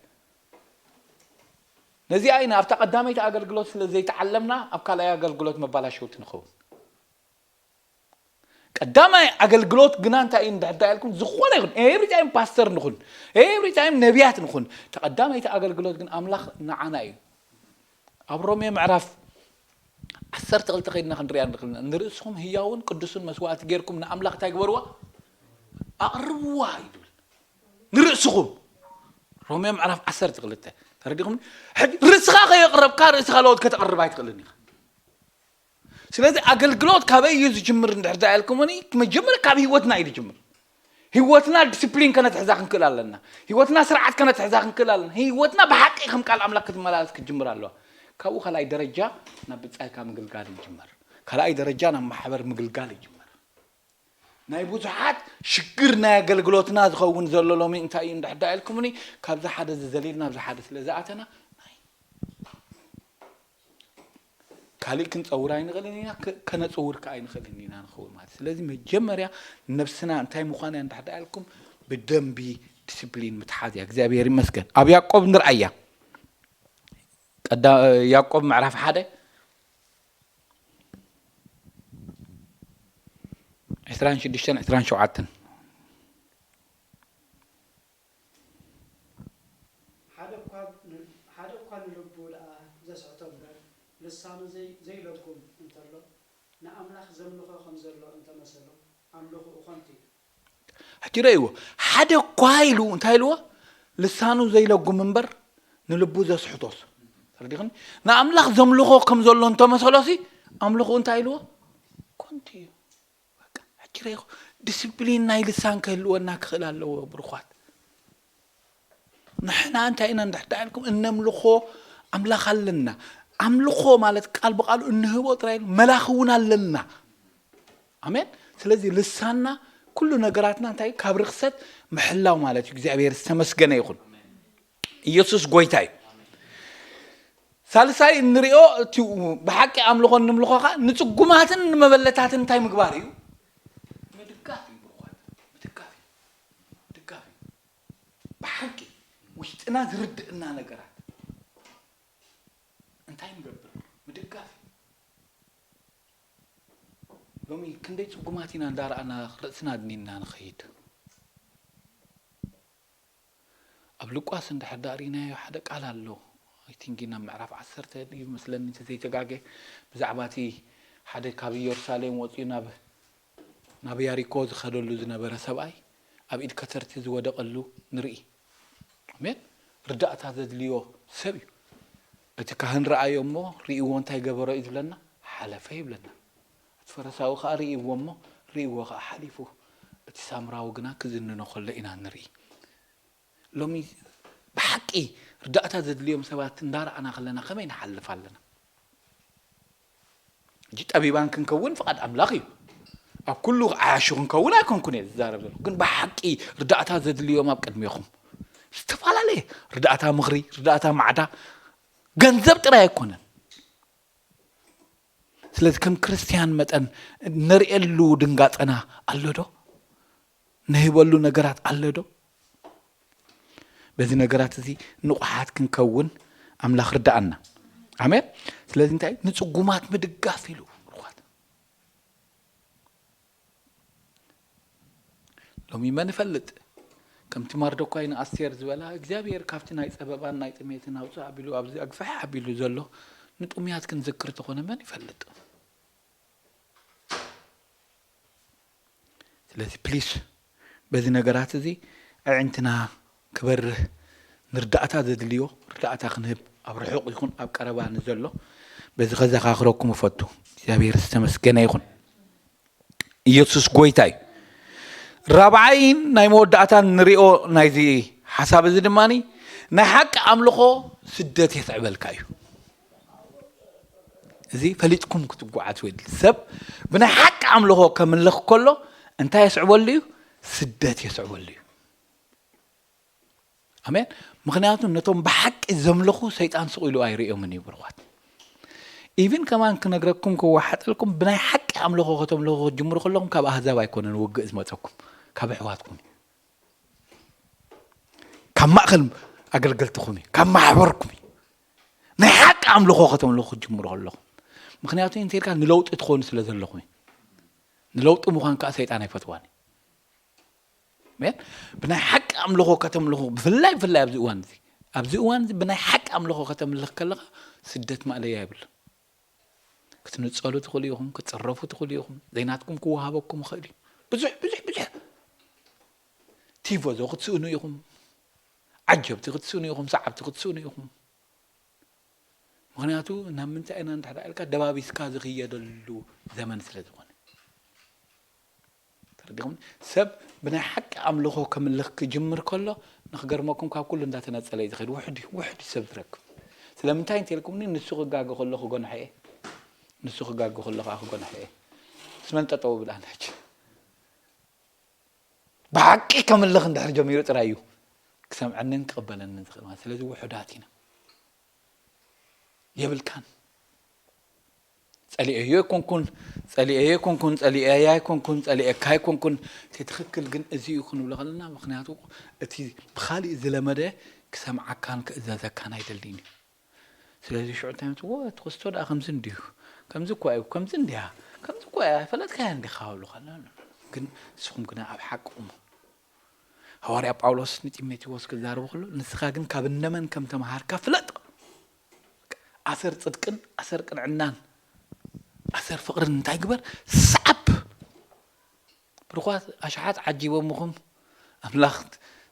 ነዚኣ ኢና ኣብታ ቀዳመይቲ ኣገልግሎት ስለ ዘይተዓለምና ኣብ ካልኣይ ኣገልግሎት መባላሸውቲ ንኸውን። ቀዳማይ ኣገልግሎት ግና እንታይ እዩ እንድሕር ኢልኩም ዝኾነ ይኹን every time ፓስተር ንኹን every time ነቢያት ንኹን ተቐዳመይቲ ኣገልግሎት ግን ኣምላኽ ንዓና እዩ። ኣብ ሮሜ ምዕራፍ ዓሰርተ ክልተ ከይድና ክንሪኣ ንኽእል ኢና። ንርእስኹም ህያውን ቅዱስን መስዋእቲ ጌርኩም ንኣምላኽ እንታይ ግበርዋ? ኣቕርብዋ እዩ ዝብል። ንርእስኹም ሮሜ ምዕራፍ ዓሰርተ ክልተ ተረዲኹም። ሕጂ ርእስኻ ከየቕረብካ ርእስኻ ለወጥ ከተቕርብ ኣይትኽእልን ኢኻ። ስለዚ ኣገልግሎት ካበይ እዩ ዝጅምር እንድሕር ዳ ኢልኩምኒ መጀመርያ ካብ ህይወትና እዩ ዝጅምር። ህይወትና ዲስፕሊን ከነትሕዛ ክንክእል ኣለና። ህይወትና ስርዓት ከነትሕዛ ክንክእል ኣለና። ህይወትና ብሓቂ ከም ቃል ኣምላኽ ክትመላለስ ክትጅምር ኣለዋ። ካብኡ ካልኣይ ደረጃ ናብ ብጻይካ ምግልጋል ይጅመር። ካልኣይ ደረጃ ናብ ማሕበር ምግልጋል ይጅመር። ናይ ብዙሓት ሽግር ናይ ኣገልግሎትና ዝኸውን ዘሎ ሎሚ እንታይ እዩ እንድሕር ዳ ኢልኩምኒ ካብዚ ሓደ ዝዘሊል ናብዚ ሓደ ስለ ዝኣተና ናይ ካልእ ክንጸውር ኣይንኽእልን ኢና፣ ከ- ከነጽውር ከ ኣይንኽእልን ኢና ንኸውን ማለት። ስለዚ መጀመርያ ነብስና እንታይ ምዃን እያ እንድሕር ዳ ኢልኩም ብደንቢ ዲስፕሊን ምትሓዝ እያ። እግዚኣብሔር ይመስገን። ኣብ ያዕቆብ ንርኣያ። ቀዳ- ያዕቆብ ምዕራፍ ሓደ ዕስራን ሽዱሽተን ዕስራን ሸውዓተን። ሓደ እኳ ን- ሓደ እኳ ንልቡ ደኣ ዘስሕቶ እምበር፣ ልሳኑ ዘይ- ዘይለጉም እንተሎ፣ ንኣምላኽ ዘምልኾ ከም ዘሎ እንተመሰሎ፣ ኣምልኾኡ ኸንቱ እዩ። ሕጂ ረእይዎ። ሓደ እኳ ኢሉ እንታይ ኢልዎ? ልሳኑ ዘይለጉም እምበር ንልቡ ዘስሕቶስ። ተረዲኹም? ንኣምላኽ ዘምልኾ ከም ዘሎ እንተመሰሎሲ ኣምልኾኡ እንታይ ኢልዎ? ኮንቱ እዩ። በቃ፣ ሕጂ ረእይኹ። ዲስፕሊን ናይ ልሳን ክህልወና ክኽእል ኣለዎ ብርኳት። ንሕና እንታይ ኢና እንድሕር ዳ ኢልኩም እነምልኾ ኣምላኽ ኣለና። ኣምልኾ ማለት ቃል ብቃሉ እንህቦ ጥራይ መላኺ እውን ኣለና። ኣሜን። ስለዚ ልሳንና ኩሉ ነገራትና እንታይ ካብ ርኽሰት ምሕላው ማለት እዩ። እግዚኣብሔር ዝተመስገነ ይኹን። ኢየሱስ ጎይታ እዩ። ሳልሳይ እንሪኦ እቲ ብሓቂ ኣምልኾ እንምልኾ ከዓ ንፅጉማትን ንመበለታትን እንታይ ምግባር እዩ? ምድጋፍ እዩ። ብርኳት ምድጋፍ እዩ። ምድጋፍ እዩ። ብሓቂ ውሽጥና ዝርድእና ነገራት እንታይ ንገብር? ምድጋፍ እዩ። ሎሚ ክንደይ ፅጉማት ኢና እንዳረኣና ርእስና ኣድኒና ንኸይድ። ኣብ ሉቃስ እንድሕር ዳኣ ሪእናዮ ሓደ ቃል ኣሎ። ኣይቲንኪ ናብ ምዕራፍ ዓሰርተ እዩ መስለኒ እንተዘይተጋገ ብዛዕባ እቲ ሓደ ካብ ኢየሩሳሌም ወፂኡ ናብ ናብ ያሪኮ ዝኸደሉ ዝነበረ ሰብኣይ ኣብ ኢድ ከተርቲ ዝወደቐሉ ንርኢ። ኣሜን። ርዳእታ ዘድልዮ ሰብ እዩ። እቲ ካህን ረኣዮ እሞ ርእይዎ እንታይ ገበሮ እዩ ዝብለና? ሓለፈ ይብለና። እቲ ፈረሳዊ ከዓ ርእይዎ እሞ ርእይዎ ከዓ ሓሊፉ። እቲ ሳምራዊ ግና ክዝንኖ ከሎ ኢና ንርኢ። ሎሚ ብሓቂ ርዳእታ ዘድልዮም ሰባት እንዳረኣና ከለና ከመይ ንሓልፍ ኣለና? ሕጂ ጠቢባን ክንከውን ፍቓድ ኣምላኽ እዩ። ኣብ ኩሉ ዓያሹ ክንከውን ኣይኮንኩን እየ ዝዛረብ ዘለኹ፣ ግን ብሓቂ ርዳእታ ዘድልዮም ኣብ ቅድሜኹም ዝተፈላለየ ርዳእታ ምኽሪ፣ ርዳእታ ማዕዳ፣ ገንዘብ ጥራይ ኣይኮነን። ስለዚ ከም ክርስትያን መጠን ነርእየሉ ድንጋጸና ኣሎ ዶ? ንህበሉ ነገራት ኣሎ ዶ? በዚ ነገራት እዚ ንቑሓት ክንከውን ኣምላኽ ርዳኣና። ኣሜን። ስለዚ እንታይ ንጽጉማት ምድጋፍ ኢሉ ብርኳት ሎሚ መን ይፈልጥ? ከምቲ ማርዶኳይ ንኣስቴር ዝበላ እግዚኣብሔር ካብቲ ናይ ጸበባን ናይ ጥሜትን ኣውፅእ ኣቢሉ ኣብዚ ኣግፍሕ ኣቢሉ ዘሎ ንጥሙያት ክንዝክር ተኾነ መን ይፈልጥ? ስለዚ ፕሊስ በዚ ነገራት እዚ ኣዒንትና ክበርህ ንርዳእታ ዘድልዮ ርዳእታ ክንህብ ኣብ ርሑቕ ይኹን ኣብ ቀረባ ንዘሎ በዚ ከዘኻኽረኩም እፈቱ። እግዚኣብሔር ዝተመስገነ ይኹን። ኢየሱስ ጎይታ እዩ። ራብዓይን ናይ መወዳእታን ንሪኦ ናይዚ ሓሳብ እዚ ድማ ናይ ሓቂ ኣምልኾ ስደት የስዕበልካ እዩ። እዚ ፈሊጥኩም ክትጓዓዙ የድሊ። ሰብ ብናይ ሓቂ ኣምልኾ ከምልኽ ከሎ እንታይ የስዕበሉ እዩ? ስደት የስዕበሉ እዩ። ኣሜን። ምክንያቱ ነቶም ብሓቂ ዘምልኹ ሰይጣን ስቕ ኢሉ ኣይርእዮምን እዩ ብርኳት። ኢቭን ከማን ክነግረኩም ክወሓጠልኩም ብናይ ሓቂ ኣምልኾ ከተምልኹ ክትጅምሩ ከለኹም ካብ ኣህዛብ ኣይኮነን ውግእ ዝመፀኩም፣ ካብ ኣሕዋትኩም እዩ፣ ካብ ማእኸል ኣገልገልትኹም እዩ፣ ካብ ማሕበርኩም እዩ። ናይ ሓቂ ኣምልኾ ከተምልኹ ክትጅምሩ ከለኹም ምክንያቱ እንተልካ ንለውጢ ትኾኑ ስለ ዘለኹም እዩ። ንለውጢ ምዃን ከዓ ሰይጣን ኣይፈትዋን እዩ። ኣሜን። ብናይ ሓቂ ኣምልኾ ከተምልኹ ብፍላይ ብፍላይ ኣብዚ እዋን እዚ ኣብዚ እዋን እዚ ብናይ ሓቂ ኣምልኾ ከተምልኽ ከለኻ ስደት ማእለያ የብሉ። ክትንጸሉ ትኽእሉ ኢኹም፣ ክትጽረፉ ትኽእሉ ኢኹም፣ ዘይናትኩም ክወሃበኩም ይኽእል እዩ። ብዙሕ ብዙሕ ብዙሕ ቲፎዞ ክትስእኑ ኢኹም፣ ዓጀብቲ ክትስእኑ ኢኹም፣ ሰዓብቲ ክትስእኑ ኢኹም። ምክንያቱ ናብ ምንታይ ኢና እንድሕር ኢልካ ደባቢስካ ዝኽየደሉ ዘመን ስለ ዝኾነ ተረዲኹም። ሰብ ብናይ ሓቂ ኣምልኾ ከምልኽ ክጅምር ከሎ ንክገርመኩም ካብ ኩሉ እንዳተነጸለ እዩ ዝኸድ። ውሕድ ውሕድ ሰብ ዝረክብ። ስለምንታይ እንተልኩምኒ ንሱ ክጋገ ከሎ ክጎንሐ እየ፣ ንሱ ክጋገ ከሎ ከዓ ክጎንሐ እየ። ስመን ጠጠው ብላን ሕጂ ብሓቂ ከምልኽ እንድሕር ጀሚሩ ጥራይ እዩ ክሰምዐንን ክቕበለንን ዝኽእል ማለት። ስለዚ ውሑዳት ኢና። የብልካን። ጸሊኤዮ ኣይኮንኩን፣ ጸሊኤዮ ኣይኮንኩን፣ ጸሊኤያ ኣይኮንኩን፣ ጸሊኤካ ኣይኮንኩን። እቲ ትኽክል ግን እዚ እዩ ክንብሎ ከለና፣ ምኽንያቱ እቲ ብኻሊእ ዝለመደ ክሰምዓካን ክእዘዘካን ኣይደልን እዩ። ስለዚ ሽዑ እንታይ መጽዎ እቲ ክስቶ ደኣ ከምዚ እንድዩ፣ ከምዚ እኳ እዩ፣ ከምዚ እንድያ፣ ከምዚ እኳ እያ፣ ፈለጥካያ እንዲኻ ክብሉ ከለና፣ ግን ንስኹም ግና ኣብ ሓቂ ቁሙ። ሃዋርያ ጳውሎስ ንጢሞቴዎስ ክዛረቡ ከሎ፣ ንስኻ ግን ካብ እነመን ከም ተምሃርካ ፍለጥ። ኣሰር ጽድቅን ኣሰር ቅንዕናን ኣሰር ፍቕርን እንታይ ግበር? ስዓብ። ብርኳት ኣሽሓት ዓጂቦምኹም ኣምላኽ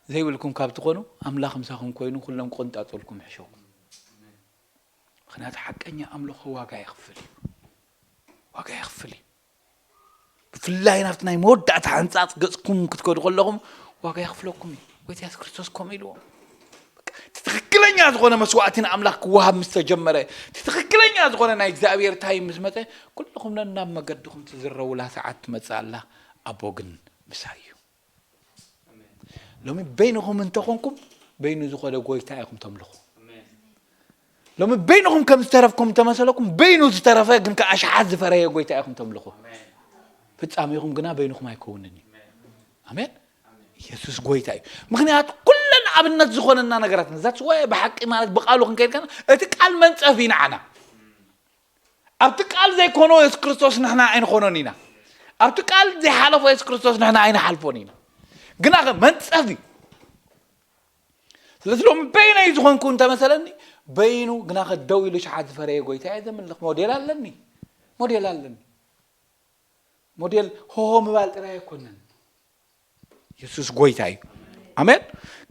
ዘይብልኩም ካብ ትኾኑ ኣምላኽ ምሳኹም ኮይኑ ኩሎም ክቕንጣጠልኩም ይሕሸኩም። ምኽንያቱ ሓቀኛ ኣምልኾ ዋጋ የኽፍል እዩ። ዋጋ የኽፍል እዩ። ብፍላይ ናብቲ ናይ መወዳእታ ሕንጻጽ ገጽኩም ክትከዱ ከለኹም ዋጋ የኽፍለኩም እዩ። ጎይታ የሱስ ክርስቶስ ከምኡ ኢልዎ። በቃ፣ እቲ ትኽክለኛ ዝኾነ መስዋዕቲ ንኣምላኽ ክወሃብ ምስ ተጀመረ፣ እቲ ትኽክለኛ ዝኾነ ናይ እግዚኣብሔር ታይም ምስ መጸ፣ ኩልኹም ነናብ መገድኹም ትዝረቡላ ሰዓት ትመጽእ ኣላ። ኣቦ ግን ምሳይ እዩ። ሎሚ በይንኹም እንተኾንኩም፣ በይኑ ዝኾነ ጎይታ ኢኹም ተምልኹ። ሎሚ በይንኹም ከም ዝተረፍኩም እንተመሰለኩም፣ በይኑ ዝተረፈ ግን ከኣ ኣሽሓት ዝፈረየ ጎይታ ኢኹም ተምልኹ። ፍጻሜኹም ግና በይንኹም ኣይከውንን እዩ። ኣሜን። ኢየሱስ ጎይታ እዩ። ምኽንያቱ ኩለን ኣብነት ዝኾነና ነገራት ነዛት ወይ ብሓቂ ማለት ብቃሉ ክንከይድ ከለና እቲ ቃል መንጸፍ እዩ ንዓና። ኣብቲ ቃል ዘይኮኖ የሱስ ክርስቶስ ንሕና ኣይንኾኖን ኢና። ኣብቲ ቃል ዘይሓለፎ የሱስ ክርስቶስ ንሕና ኣይንሓልፎን ኢና። ግና ኸ መንጸፍ እዩ። ስለዚ ሎሚ በይነይ ዝኾንኩ እንተመሰለኒ በይኑ ግና ኸ ደው ኢሉ ሸሓት ዝፈረየ ጎይታ እየ ዘምልኽ። ሞዴል ኣለኒ። ሞዴል ኣለኒ። ሞዴል ሆሆ ምባል ጥራይ ኣይኮነን። የሱስ ጎይታ እዩ። ኣሜን።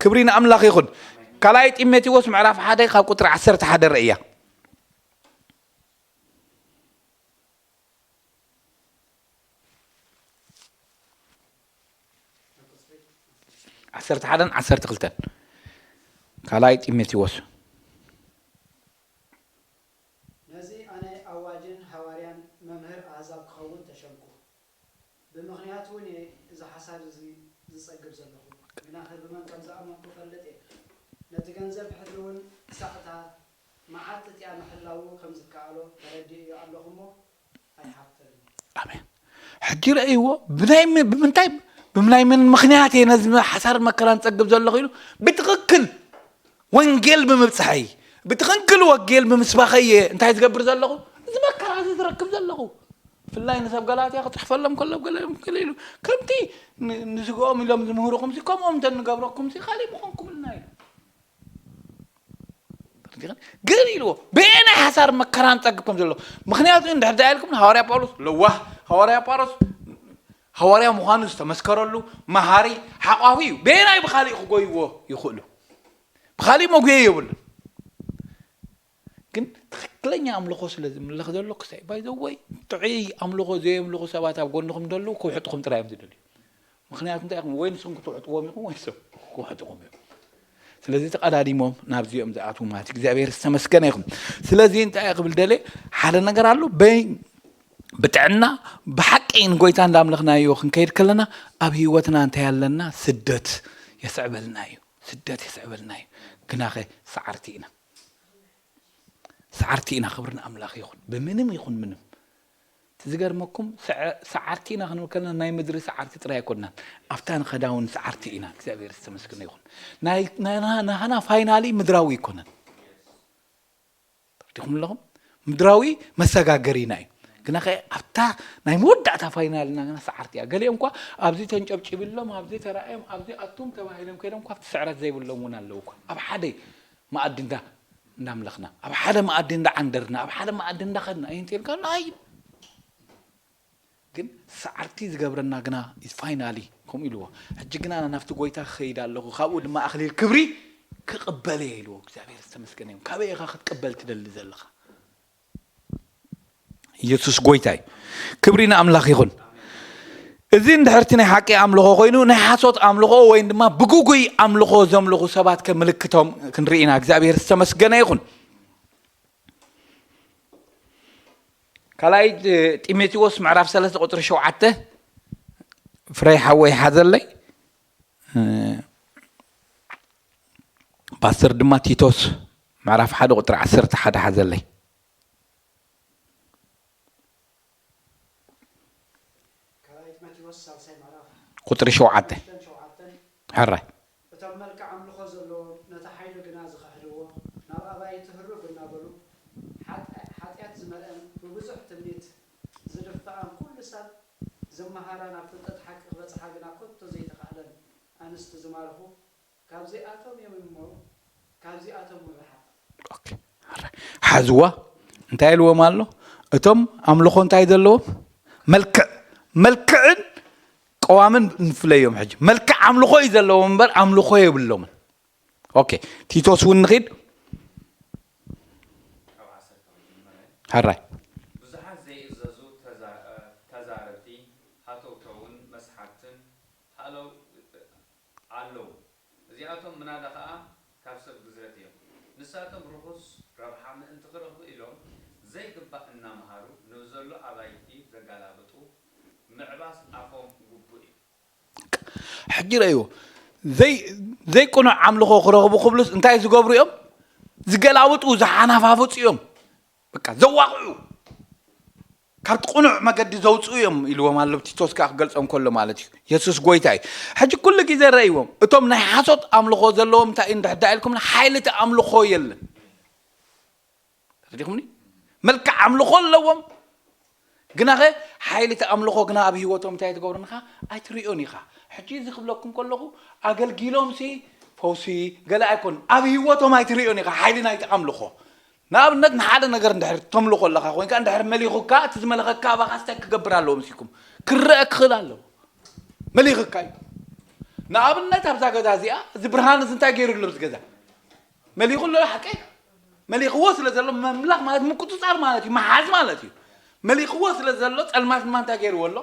ክብሪ ንኣምላኽ ይኹን። ካልኣይ ጢሞቴዎስ ምዕራፍ ሓደ ካብ ቁጥሪ ዓሰርተ ሓደ ርእያ። ዓሰርተ ሓደን ዓሰርተ ክልተን ካልኣይ ጢሞቴዎስ። ነዚ ኣነ ኣዋጅን ሃዋርያን መምህር ኣህዛብ ክኸውን ተሸምኩ። ብምኽንያቱ እውን እየ እዚ ሓሳድ እዚ ዝጸግብ ዘለኹ። ግናኸ ብመን ከም ዝኣመንኩ እፈልጥ እየ። ነቲ ገንዘብ ሕድሪ እውን ክሳዕ እታ መዓልቲ እቲኣ ምሕላዉ ከም ዝከኣሎ ተረዲኤዮ ኣለኹ እሞ፣ ኣሜን። ሕጂ ረእይዎ። ብናይ ም- ብምንታይ ብምናይ ምን ምክንያት እየ ነዚ ሓሳር መከራን ጸግብ ዘለኹ ኢሉ ብትኽክል ወንጌል ብምብጽሐይ፣ ብትኽክል ወንጌል ብምስባኸይ እየ እንታይ ዝገብር ዘለኹ? እዚ መከራ እዚ ዝረክብ ዘለኹ። ብፍላይ ንሰብ ገላትያ ክጽሕፈሎም ከሎ ገለ ገለ ኢሉ ከምቲ ን- ንስግኦም ኢሎም ዝምህሩኹም ሲ ከምኦም እንተ ንገብረኩም ሲ ካሊእ ምኾንኩምልና ኢሉ። ግን ኢልዎ ብየናይ ሓሳር መከራን ጸግብ ከም ዘሎ። ምክንያቱ እንድሕር ደኣ ኢልኩም ሃዋርያ ጳውሎስ ለዋህ፣ ሃዋርያ ጳውሎስ ሃዋርያ ምዃኑ ዝተመስከረሉ መሃሪ ሓቋፊ እዩ። በየናይ ብኻሊእ ክጎይዎ ይኽእሉ? ብኻሊእ መጉየ የብሉን። ግን ትኽክለኛ ኣምልኾ ስለ ዝምለኽ ዘሎ ክሳይ ባይዘወይ ጥዑይ ኣምልኾ ዘየምልኹ ሰባት ኣብ ጎንኹም ደለዉ ክውሕጥኹም ጥራይ እዮም ዝደልዩ። ምክንያቱ እንታይ ኢኹም ወይ ንስኹም ክትውሕጥዎም ኢኹም ወይ ሰብ ክውሕጥኹም እዮም። ስለዚ ተቐዳዲሞም ናብዚኦም ዝኣትዉ ማለት እዩ። እግዚኣብሔር ዝተመስገነ ይኹን። ስለዚ እንታይ ክብል ደለ ሓደ ነገር ኣሎ በይ ብጥዕና ብሓቂ ንጎይታ እንዳምለኽናዮ ክንከይድ ከለና ኣብ ህይወትና እንታይ ኣለና ስደት የስዕበልና እዩ። ስደት የስዕበልና እዩ። ግናኸ ሰዓርቲ ኢና። ሰዓርቲ ኢና። ክብሪ ንኣምላኽ ይኹን። ብምንም ይኹን ምንም እቲ ዝገርመኩም ሰዓርቲ ኢና ክንብል ከለና ናይ ምድሪ ሰዓርቲ ጥራይ ኣይኮናን። ኣብታ ንኸዳውን ሰዓርቲ ኢና። እግዚኣብሔር ዝተመስገነ ይኹን። ናህና ፋይናሊ ምድራዊ ኣይኮነን። ዲኹም ኣለኹም ምድራዊ መሰጋገሪና እዩ። ግናኸ ኣብታ ናይ መወዳእታ ፋይናልና ግና ሰዓርቲ እያ። ገሊኦም እኳ ኣብዚ ተንጨብጭብሎም ኣብዚ ተራእዮም ኣብዚ ኣቱም ተባሂሎም ከይዶም እኳ ኣብቲ ስዕረት ዘይብሎም እውን ኣለዉ እኳ ኣብ ሓደ መኣዲ እንዳ እንዳምለኽና ኣብ ሓደ መኣዲ እንዳዓንደርና ኣብ ሓደ መኣዲ እንዳኸድና እዩ እንተልካ ኣይ ግን ሰዓርቲ ዝገብረና ግና ፋይናሊ ከምኡ ኢልዎ። ሕጂ ግና ናብቲ ጎይታ ክኸይድ ኣለኹ ካብኡ ድማ ኣኽሊል ክብሪ ክቕበል እየ ኢልዎ። እግዚኣብሔር ዝተመስገነ እዮም። ካበይ ኢኻ ክትቅበል ትደሊ ዘለኻ? ኢየሱስ ጎይታ እዩ። ክብሪ ንኣምላኽ ይኹን። እዚ እንድሕርቲ ናይ ሓቂ ኣምልኾ ኮይኑ ናይ ሓሶት ኣምልኾ ወይ ድማ ብጉጉይ ኣምልኾ ዘምልኹ ሰባት ከምልክቶም ክንርኢ ኢና። እግዚኣብሔር ዝተመስገነ ይኹን። ካልኣይ ጢሞቴዎስ ምዕራፍ ሰለስተ ቁፅሪ ሸውዓተ ፍረይ ሓወይ ሓዘለይ ፓስተር ድማ ቲቶስ ምዕራፍ ሓደ ቁፅሪ ዓሰርተ ሓደ ሓዘለይ። ቁፅሪ ሸውዓተ ሕራይ እቶም መልክዕ ኣምልኾ ዘለዎም ነቲ ሓይሉ ግና ዝኽሕድዎ ናብ ኣባይቲ ህርግ እናበሉ ሓጢኣት ዝመልአን ብብዙሕ ትምኒት ዝድፍኣን ኩሉ ሰብ ዝመሃራን ኣብ ፍልጠት ሓቂ ክበጽሓ ግና ከቶ ዘይተኻእለን ኣንስቲ ዝማርኹ ካብዚኣቶም እዮም እሞ ካብዚኣቶም ንርሓቕ። ሓዝዋ እንታይ ኢልዎም ኣሎ? እቶም ኣምልኾ እንታይ ዘለዎም? መልክዕ መልክዕን ቀዋምን ንፍለዮም ሕጂ። መልክዕ ኣምልኾ እዩ ዘለዎም እምበር ኣምልኾ የብሎምን። ኦኬ ቲቶስ እውን ንኺድ ሕራይ ብዙሓት ዘይእዘዙ ተዛረብቲ ሃተውተውን መስሓትን ሃለው ኣለዉ። እዚኣቶም ምናዳ ኸኣ ካብ ሰብ ግዝረት እዮም። ንሳቶም ርኹስ ረብሓ ምእንቲ ክረኽቡ ኢሎም ዘይግባእ እናምሃሩ ንብዘሎ ኣባይቲ ዘጋላብጡ ምዕባስ ኣፎም ግቡእ እዩ። ሕጂ ረእይዎ ዘይቁኑዕ ኣምልኾ ክረኽቡ ክብሉስ እንታይ ዝገብሩ እዮም? ዝገላብጡ ዝሓናፋፍፁ እዮም። በቃ ዘዋቕዑ ካብቲ ቁኑዕ መገዲ ዘውፅኡ እዮም ኢልዎም ኣሎ ቲቶስ ከዓ ክገልፆም ከሎ ማለት እዩ። የሱስ ጎይታ እዩ። ሕጂ ኩሉ ግዜ ረእይዎም እቶም ናይ ሓሶት ኣምልኾ ዘለዎም እንታይ እዩ እንድሕዳ ኢልኩም ሓይሊ እቲ ኣምልኾ የለን። ተረዲኹምኒ? መልክዕ ኣምልኾ ኣለዎም። ግናኸ ሓይሊ እቲ ኣምልኾ ግና ኣብ ህይወቶም እንታይ ትገብሩ ንኻ ኣይትሪኦን ኢኻ። ሕጂ እዚ ክብለኩም ከለኹ ኣገልጊሎም ሲ ፈውሲ ገለ ኣይኮን ኣብ ህይወቶም ኣይትሪኦን ኢኻ ሓይሊ ናይቲ ኣምልኾ። ንኣብነት ንሓደ ነገር እንድሕር ተምልኾ ኣለኻ ኮይንካ እንድሕር መሊኹካ እቲ ዝመለኸካ ኣባኻ ስታይ ክገብር ኣለዎ ምሲኩም ክረአ ክኽእል ኣለዎ። መሊኽካ እዩ። ንኣብነት ኣብዛ ገዛ እዚኣ እዚ ብርሃን እዚ እንታይ ገይሩ ኣሎ ኣብዚ ገዛ? መሊኹ ኣሎ ሓቀይ? መሊኽዎ ስለ ዘሎ መምላኽ ማለት ምቁፅፃር ማለት እዩ፣ መሓዝ ማለት እዩ። መሊኽዎ ስለ ዘሎ ፀልማት ድማ እንታይ ገይርዎ ኣሎ?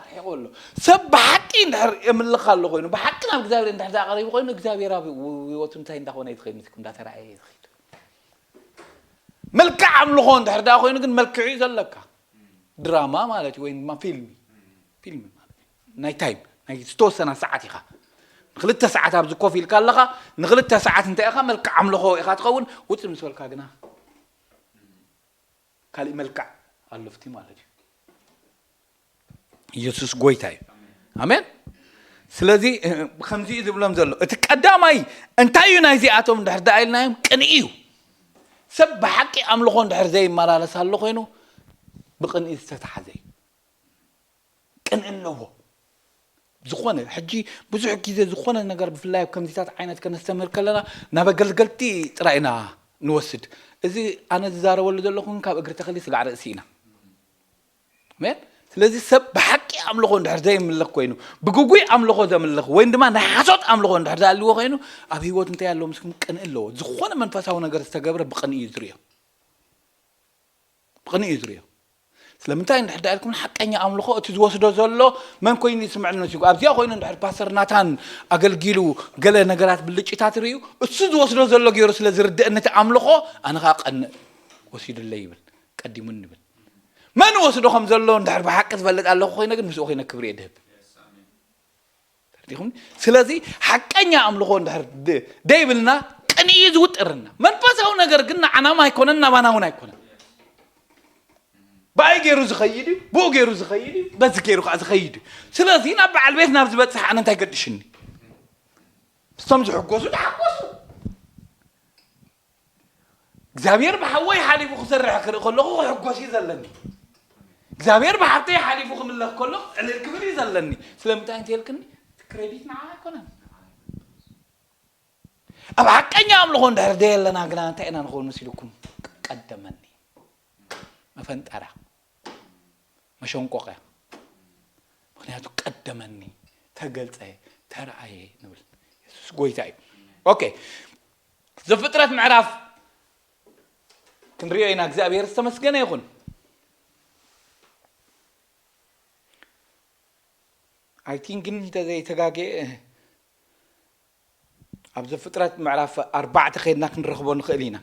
ኣርሒቑ ኣሎ። ሰብ ብሓቂ እንድሕር የምልኽ ኣሎ ኮይኑ ብሓቂ ናብ እግዚኣብሔር እንድሕር ዝኣቐሪቡ ኮይኑ እግዚኣብሔር ኣብ ህይወቱ እንታይ እንዳኾነ እዩ ዝኸይድ ምስኩም እንዳተረኣየ እዩ ዝኸይድ። መልክዕ ኣምልኾ እንድሕር ደኣ ኮይኑ ግን መልክዕ እዩ ዘለካ። ድራማ ማለት እዩ ወይ ድማ ፊልሚ ፊልሚ ማለት እዩ። ናይ ታይም ናይ ዝተወሰና ሰዓት ኢኻ ንክልተ ሰዓት ኣብዚ ኮፍ ኢልካ ኣለኻ ንክልተ ሰዓት እንታይ ኢኻ መልክዕ ኣምልኾ ኢኻ ትኸውን ውፅእ ምስ በልካ ግና ካሊእ መልክዕ ኣለፍቲ ማለት እዩ። ኢየሱስ ጎይታ እዩ። ኣሜን። ስለዚ እ፣ ከምዚ እዩ ዝብሎም ዘሎ። እቲ ቀዳማይ እንታይ እዩ ናይዚኣቶም እንድሕር ደኣ ኢልናዮም፣ ቅንኢ እዩ። ሰብ ብሓቂ ኣምልኾ እንድሕር ዘይመላለስ ኣሎ ኮይኑ፣ ብቅንኢ ዝተታሓዘ እዩ። ቅንኢ ኣለዎ። ዝኾነ ሕጂ ብዙሕ ግዜ ዝኾነ ነገር፣ ብፍላይ ኣብ ከምዚታት ዓይነት ከነስተምህር ከለና ናብ ኣገልገልቲ ጥራይ ኢና ንወስድ። እዚ ኣነ ዝዛረበሉ ዘለኹን ካብ እግሪ ተኽሊ ስጋዕ ርእሲ ኢና። ኣሜን። ስለዚ ሰብ ብሓቂ ኣምልኾ እንድሕር ዘይምልኽ ኮይኑ፣ ብግጉይ ኣምልኾ ዘምልኽ ወይም ድማ ናይ ሓሶት ኣምልኾ እንድሕር ዝኣልዎ ኮይኑ፣ ኣብ ህይወት እንታይ ኣለዎ ምስኩም? ቅንኢ ኣለዎ። ዝኾነ መንፈሳዊ ነገር ዝተገብረ ብቅንኢ እዩ ዝርእዮ። ብቅንኢ እዩ ዝርእዮ። ስለምንታይ እንድሕር ደኣ ኢልኩም፣ ሓቀኛ ኣምልኾ እቲ ዝወስዶ ዘሎ መን ኮይኑ ይስምዐኒ ነሲጉ? ኣብዚኣ ኮይኑ እንድሕር ፓስተር ናታን ኣገልጊሉ ገለ ነገራት ብልጭታት ርእዩ፣ እሱ ዝወስዶ ዘሎ ገይሩ ስለ ዝርድእኒ እቲ ኣምልኾ፣ ኣነ ኸዓ ቀንእ ወሲዱለይ ይብል፣ ቀዲሙኒ ይብል። መን ወስዶ ከም ዘሎ እንድሕር ብሓቂ ዝፈልጥ ኣለኹ ኮይነ ግን ምስኡ ኮይነ ክብሪ እየ ድህብ። ተረዲኹም? ስለዚ ሓቀኛ ኣምልኾ እንድሕር ድ-፣ ደይብልና ቅንኢ እዩ ዝውጥርና። መንፈሳዊ ነገር ግን ንዓና እውን ኣይኮነን፣ ናባና እውን ኣይኮነን። ብኣይ ገይሩ ዝኸይድ እዩ፣ ብኡ ገይሩ ዝኸይድ እዩ፣ በዚ ገይሩ ከዓ ዝኸይድ እዩ። ስለዚ ናብ በዓል ቤት ናብ ዝበፅሕ ኣነ እንታይ ገድሽኒ? ምስቶም ዝሕጎሱ ተሓጎሱ። እግዚኣብሔር ብሓወይ ሓሊፉ ክሰርሕ ክርኢ ከለኹ ክሕጎስ እዩ ዘለኒ። እግዚኣብሔር ብሓብተይ ሓሊፉ ክምለኽ ከሎ ዕልል ክብል እዩ ዘለኒ። ስለምንታይ እንተልክኒ፣ እቲ ክሬዲት ንዓ ኣይኮነን። ኣብ ሓቀኛ ኣምልኾ እንድሕር ደየለና ግና እንታይ ኢና ንኸውን መሲልኩም? ቀደመኒ። መፈንጠራ። መሸንቆቕያ። ምኽንያቱ ቀደመኒ፣ ተገልጸ፣ ተረኣየ ንብል። የሱስ ጎይታ እዩ። ኦኬ። ዘፍጥረት ምዕራፍ ክንሪኦ ኢና። እግዚኣብሔር ዝተመስገነ ይኹን። ኣይ ቲንክ ግን እንተዘይተጋግየ ኣብ ዘፍጥረት ምዕራፍ ኣርባዕተ ከይድና ክንረኽቦ ንኽእል ኢና።